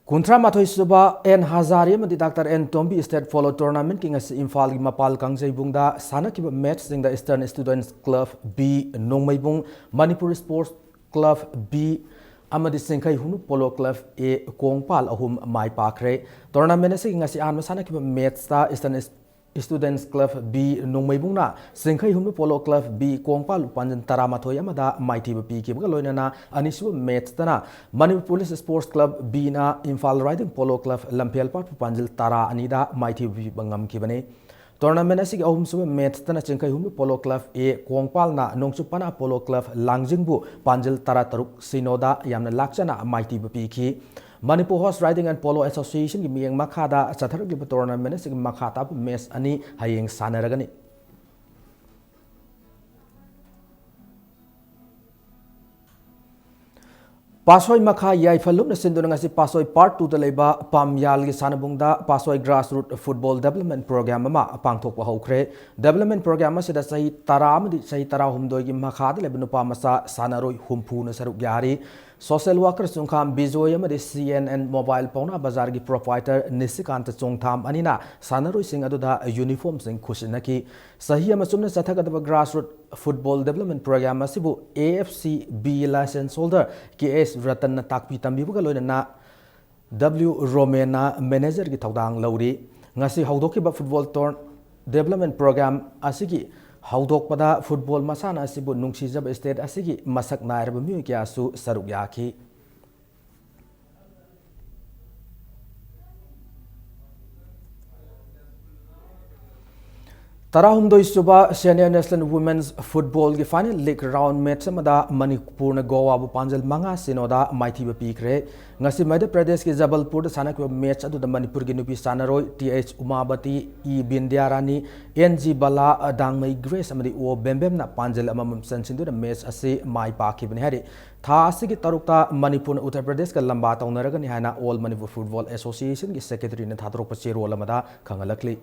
ꯀꯨꯟꯊ꯭ꯔꯥ ꯃꯥꯊꯣꯏ ꯁꯨꯕ N ꯍꯖꯥꯔꯤ ꯑꯃꯗꯤ Doctor N ꯇꯣꯝꯕꯤ State Polo Tournament ꯀꯤ ꯉꯁꯤ ꯏꯝꯐꯥꯜꯒꯤ ꯃꯄꯥꯜ ꯀꯥꯡꯖꯩꯕꯨꯡꯗ ꯁꯥꯟꯅꯈꯤꯕ match ꯁꯤꯡꯗ Eastern Students Club B ꯅꯣꯡꯃꯩꯕꯨꯡ, Manipur Sports Club B ꯑꯃꯗꯤ ꯆꯤꯡꯈꯩ ꯍꯨꯝꯅꯨ Polo Club A ꯀꯣꯡꯄꯥꯜ ꯑꯍꯨꯝ ꯃꯥꯏ ꯄꯥꯛꯈ꯭ꯔꯦ꯫ Tournament ꯑꯁꯤꯒꯤ ꯉꯁꯤ ꯑꯍꯥꯟꯕ ꯁꯥꯟꯅꯈꯤꯕ match ꯇ Eastern Students Club B ꯅꯣꯡꯃꯩꯕꯨꯡꯅ ꯆꯤꯡꯈꯩ ꯍꯨꯝꯅꯨ Polo Club B Kongpal ꯄꯥꯟꯖꯤꯜ ꯇꯔꯥꯃꯥꯊꯣꯏ ꯑꯃꯗ ꯃꯥꯏꯊꯤꯕ ꯄꯤꯈꯤꯕꯒ ꯂꯣꯏꯅꯅ, ꯑꯅꯤꯁꯨꯕ match ꯇꯅ Manipur Police Sports Club B ꯅ Imphal Riding Polo Club ꯂꯝꯐꯦꯜꯄꯥꯠꯄꯨ ꯄꯥꯟꯖꯤꯜ ꯇꯔꯥ ꯑꯅꯤꯗ ꯃꯥꯏꯊꯤꯕ ꯄꯤꯕ ꯉꯝꯈꯤꯕꯅꯤ꯫ Tournament ꯑꯁꯤꯒꯤ ꯑꯍꯨꯝꯁꯨꯕ match ꯇꯅ ꯆꯤꯡꯈꯩ ꯍꯨꯝꯅꯨ Polo Club A ꯀꯣꯡꯄꯥꯜꯅ ꯅꯣꯡꯆꯨꯞ ꯄꯅꯥ Polo Club ꯂꯥꯡꯖꯤꯡꯕꯨ ꯄꯥꯟꯖꯤꯜ ꯇꯔꯥꯇꯔꯨꯛ ꯁꯤꯅꯣꯗ ꯌꯥꯝꯅ ꯂꯥꯛꯆꯅ ꯃꯥꯏꯊꯤꯕ ꯄꯤꯈꯤ꯫ Manipur Horse Riding and Polo Association ꯒꯤ ꯃꯤꯠꯌꯦꯡ ꯃꯈꯥꯗ ꯆꯠꯊꯔꯛꯂꯤꯕ tournament ꯑꯁꯤꯒꯤ ꯃꯈꯥ ꯇꯥꯕ match ꯑꯅꯤ ꯍꯌꯦꯡ ꯁꯥꯟꯅꯔꯒꯅꯤ꯫ ꯄꯥꯠꯁꯣꯏ ꯃꯈꯥ ꯌꯥꯏꯐ ꯂꯨꯞꯅ ꯁꯤꯟꯗꯨꯅ ꯉꯁꯤ ꯄꯥꯠꯁꯣꯏ Part two ꯗ ꯂꯩꯕ ꯄꯥꯝꯌꯥꯜꯒꯤ ꯁꯥꯟꯅꯕꯨꯡꯗ ꯄꯥꯠꯁꯣꯏ Grassroot Football Development Program ꯑꯃ ꯄꯥꯡꯊꯣꯛꯄ ꯍꯧꯈ꯭ꯔꯦ꯫ Development program ꯑꯁꯤꯗ ꯆꯍꯤ ꯇꯔꯥ ꯑꯃꯗꯤ ꯆꯍꯤ ꯇꯔꯥꯍꯨꯝꯗꯣꯏꯒꯤ ꯃꯈꯥꯗ ꯂꯩꯕ ꯅꯨꯄꯥ ꯃꯆꯥ ꯁꯥꯟꯅꯔꯣꯏ ꯍꯨꯝꯐꯨꯅ ꯁꯔꯨꯛ ꯌꯥꯔꯤ꯫ Social worker ꯆꯨꯡꯈꯥꯝ ꯕꯤꯖꯣꯏ ꯑꯃꯗꯤ C N N Mobile ꯄꯥꯎꯅꯥ ꯕꯖꯥꯔꯒꯤ proprietor ꯅꯤꯁꯤꯀꯥꯟꯇ ꯆꯣꯡꯊꯥꯝ ꯑꯅꯤꯅ ꯁꯥꯟꯅꯔꯣꯏꯁꯤꯡ ꯑꯗꯨꯗ uniform ꯁꯤꯡ ꯈꯨꯠꯁꯤꯟꯅꯈꯤ꯫ ꯆꯍꯤ ꯑꯃ ꯆꯨꯞꯅ ꯆꯠꯊꯒꯗꯕ Grassroot Football Development Program ꯑꯁꯤꯕꯨ A F C B licence holder K S ꯔꯇꯟꯅ ꯇꯥꯛꯄꯤ ꯇꯝꯕꯤꯕꯒ ꯂꯣꯏꯅꯅ ꯗꯕ꯭ꯂꯤꯎ ꯔꯣꯃꯦꯟꯅ ꯃꯦꯅꯦꯖꯔꯒꯤ ꯊꯧꯗꯥꯡ ꯂꯧꯔꯤ꯫ ꯉꯁꯤ ꯍꯧꯗꯣꯛꯈꯤꯕ ꯐꯨꯠꯕꯣꯜ ꯇꯣꯔ-, ꯗꯦꯕꯂꯞꯃꯦꯟ ꯄ꯭ꯔꯣꯒ꯭ꯔꯥꯝ ꯑꯁꯤꯒꯤ ꯍꯧꯗꯣꯛꯄꯗ ꯐꯨꯠꯕꯣꯜ ꯃꯁꯥꯟꯅ ꯑꯁꯤꯕꯨ ꯅꯨꯡꯁꯤꯖꯕ ꯁ꯭ꯇꯦꯠ ꯑꯁꯤꯒꯤ ꯃꯁꯛ ꯅꯥꯏꯔꯕ ꯃꯤꯑꯣꯏ ꯀꯌꯥꯁꯨ ꯁꯔꯨꯛ ꯌꯥꯈꯤ꯫ ꯇꯔꯥꯍꯨꯝꯗꯣꯏ ꯁꯨꯕ Senior National Women's Footballꯒꯤ final league round match ꯑꯃꯗ ꯃꯅꯤꯄꯨꯔꯅ ꯒꯣꯋꯥꯕꯨ ꯄꯥꯟꯖꯜ ꯃꯉꯥ ꯁꯤꯅꯣꯗ ꯃꯥꯏꯊꯤꯕ ꯄꯤꯈ꯭ꯔꯦ꯫ ꯉꯁꯤ ꯃꯙ꯭ꯌ ꯄ꯭ꯔꯗꯦꯁꯀꯤ ꯖꯕꯜꯄꯨꯔꯗ ꯁꯥꯟꯅꯈꯤꯕ match ꯑꯗꯨꯗ ꯃꯅꯤꯄꯨꯔꯒꯤ ꯅꯨꯄꯤ ꯁꯥꯟꯅꯔꯣꯏ ꯇꯤ ꯑꯩꯆ ꯎꯃꯥꯕꯇꯤ, ꯏ ꯕꯤꯟꯗ꯭ꯌꯥꯔꯥꯅꯤ, N G Bala, Dangmei Grace ꯑꯃꯗꯤ ꯑꯣ ꯕꯦꯝꯕꯦꯝꯅ ꯄꯥꯟꯖꯜ ꯑꯃꯃꯝ ꯆꯟꯁꯤꯟꯗꯨꯅ match ꯑꯁꯤ ꯃꯥꯏ ꯄꯥꯛꯈꯤꯕꯅꯤ ꯍꯥꯏꯔꯤ꯫ ꯊꯥ ꯑꯁꯤꯒꯤ ꯇꯔꯨꯛꯇ ꯃꯅꯤꯄꯨꯔꯅ ꯎꯠꯇꯔ ꯄ꯭ꯔꯗꯦꯁꯀ ꯂꯝꯕꯥ ꯇꯧꯅꯔꯒꯅꯤ ꯍꯥꯏꯅ All Manipur Football Associationꯒꯤ secretaryꯅ ꯊꯥꯗꯣꯔꯛꯄ ꯆꯦꯔꯣꯜ ꯑꯃꯗ ꯈꯪꯍꯜꯂꯛꯂꯤ꯫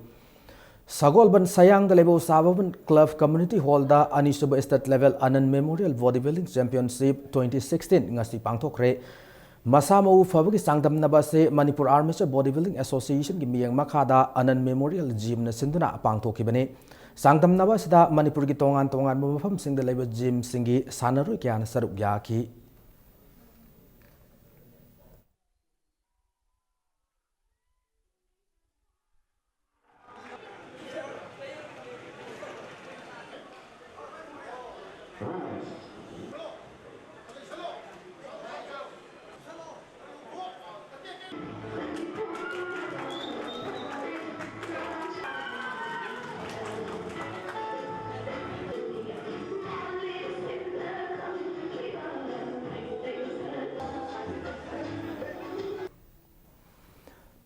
ꯁꯒꯣꯜꯕꯟ ꯁꯌꯥꯡꯗ ꯂꯩꯕ ꯎꯁꯥ ꯚꯕꯟ club community hallꯗ ꯑꯅꯤꯁꯨꯕ state level ꯑꯅꯟ Memorial Bodybuilding Championship twenty sixteen ꯉꯁꯤ ꯄꯥꯡꯊꯣꯛꯈ꯭ꯔꯦ꯫ ꯃꯁꯥ ꯃꯎ ꯐꯕꯒꯤ ꯆꯥꯡꯗꯝꯅꯕ ꯑꯁꯤ ꯃꯅꯤꯄꯨꯔ Armature Bodybuilding Associationꯒꯤ ꯃꯤꯠꯌꯦꯡ ꯃꯈꯥꯗ ꯑꯅꯟ Memorial Gymꯅ ꯁꯤꯟꯗꯨꯅ ꯄꯥꯡꯊꯣꯛꯈꯤꯕꯅꯤ꯫ ꯆꯥꯡꯗꯝꯅꯕ ꯑꯁꯤꯗ ꯃꯅꯤꯄꯨꯔꯒꯤ ꯇꯣꯉꯥꯟ ꯇꯣꯉꯥꯟꯕ ꯃꯐꯝꯁꯤꯡꯗ ꯂꯩꯕ gymꯁꯤꯡꯒꯤ ꯁꯥꯟꯅꯔꯣꯏ ꯀꯌꯥꯅ ꯁꯔꯨꯛ ꯌꯥꯈꯤ꯫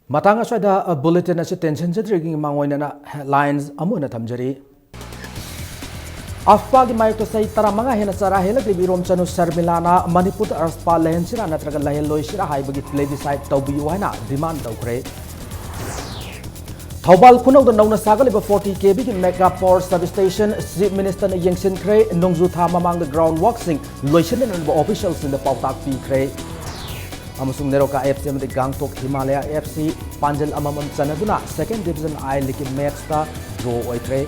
ꯃꯇꯥꯡ ꯑꯁ꯭ꯋꯥꯏꯗ, ꯑ, bulletin ꯑꯁꯤ ꯇꯦꯟꯁꯤꯟꯖꯗ꯭ꯔꯤꯉꯩ ꯃꯥꯡꯑꯣꯏꯅꯅ headlines ꯑꯃꯨꯛ ꯍꯟꯅ ꯊꯝꯖꯔꯤ꯫ ꯑꯐꯄꯥꯒꯤ ꯃꯥꯌꯣꯛꯇ ꯆꯍꯤ ꯇꯔꯥꯃꯉꯥ ꯍꯦꯟꯅ ꯆꯔꯥ ꯍꯦꯜꯂꯛꯂꯤꯕ ꯏꯔꯣꯝꯆꯅꯨ ꯁꯔꯃꯤꯂꯥꯅ ꯃꯅꯤꯄꯨꯔꯗ ꯑꯐꯄꯥ ꯂꯩꯍꯟꯁꯤꯔꯥ ꯅꯠꯇ꯭ꯔꯒ ꯂꯩꯍꯜꯂꯣꯏꯁꯤꯔꯥ ꯍꯥꯏꯕꯒꯤ plebiscite ꯇꯧꯕꯤꯌꯨ ꯍꯥꯏꯅ demand ꯇꯧꯈ꯭ꯔꯦ꯫ ꯊꯧꯕꯥꯜ ꯈꯨꯅꯧꯗ ꯅꯧꯅ ꯁꯥꯒꯠꯂꯤꯕ forty KVꯒꯤ mega power substation Chief Ministerꯅ ꯌꯦꯡꯁꯤꯟꯈ꯭ꯔꯦ꯫ ꯅꯣꯡꯖꯨ ꯊꯥ ꯃꯃꯥꯡꯗ ground workꯁꯤꯡ ꯂꯣꯏꯁꯤꯟꯅꯅꯕ officialꯁꯤꯡꯗ ꯄꯥꯎꯇꯥꯛ ꯄꯤꯈ꯭ꯔꯦ꯫ ꯑꯃꯁꯨꯡ ꯅꯦꯔꯣꯀꯥ FC ꯑꯃꯗꯤ ꯒꯥꯡꯇꯣꯛ ꯍꯤꯃꯥꯂꯌꯥ FC ꯄꯥꯟꯖꯜ ꯑꯃꯃꯝ ꯆꯟꯅꯗꯨꯅ second division I Leagueꯀꯤ matchꯇ draw ꯑꯣꯏꯈ꯭ꯔꯦ꯫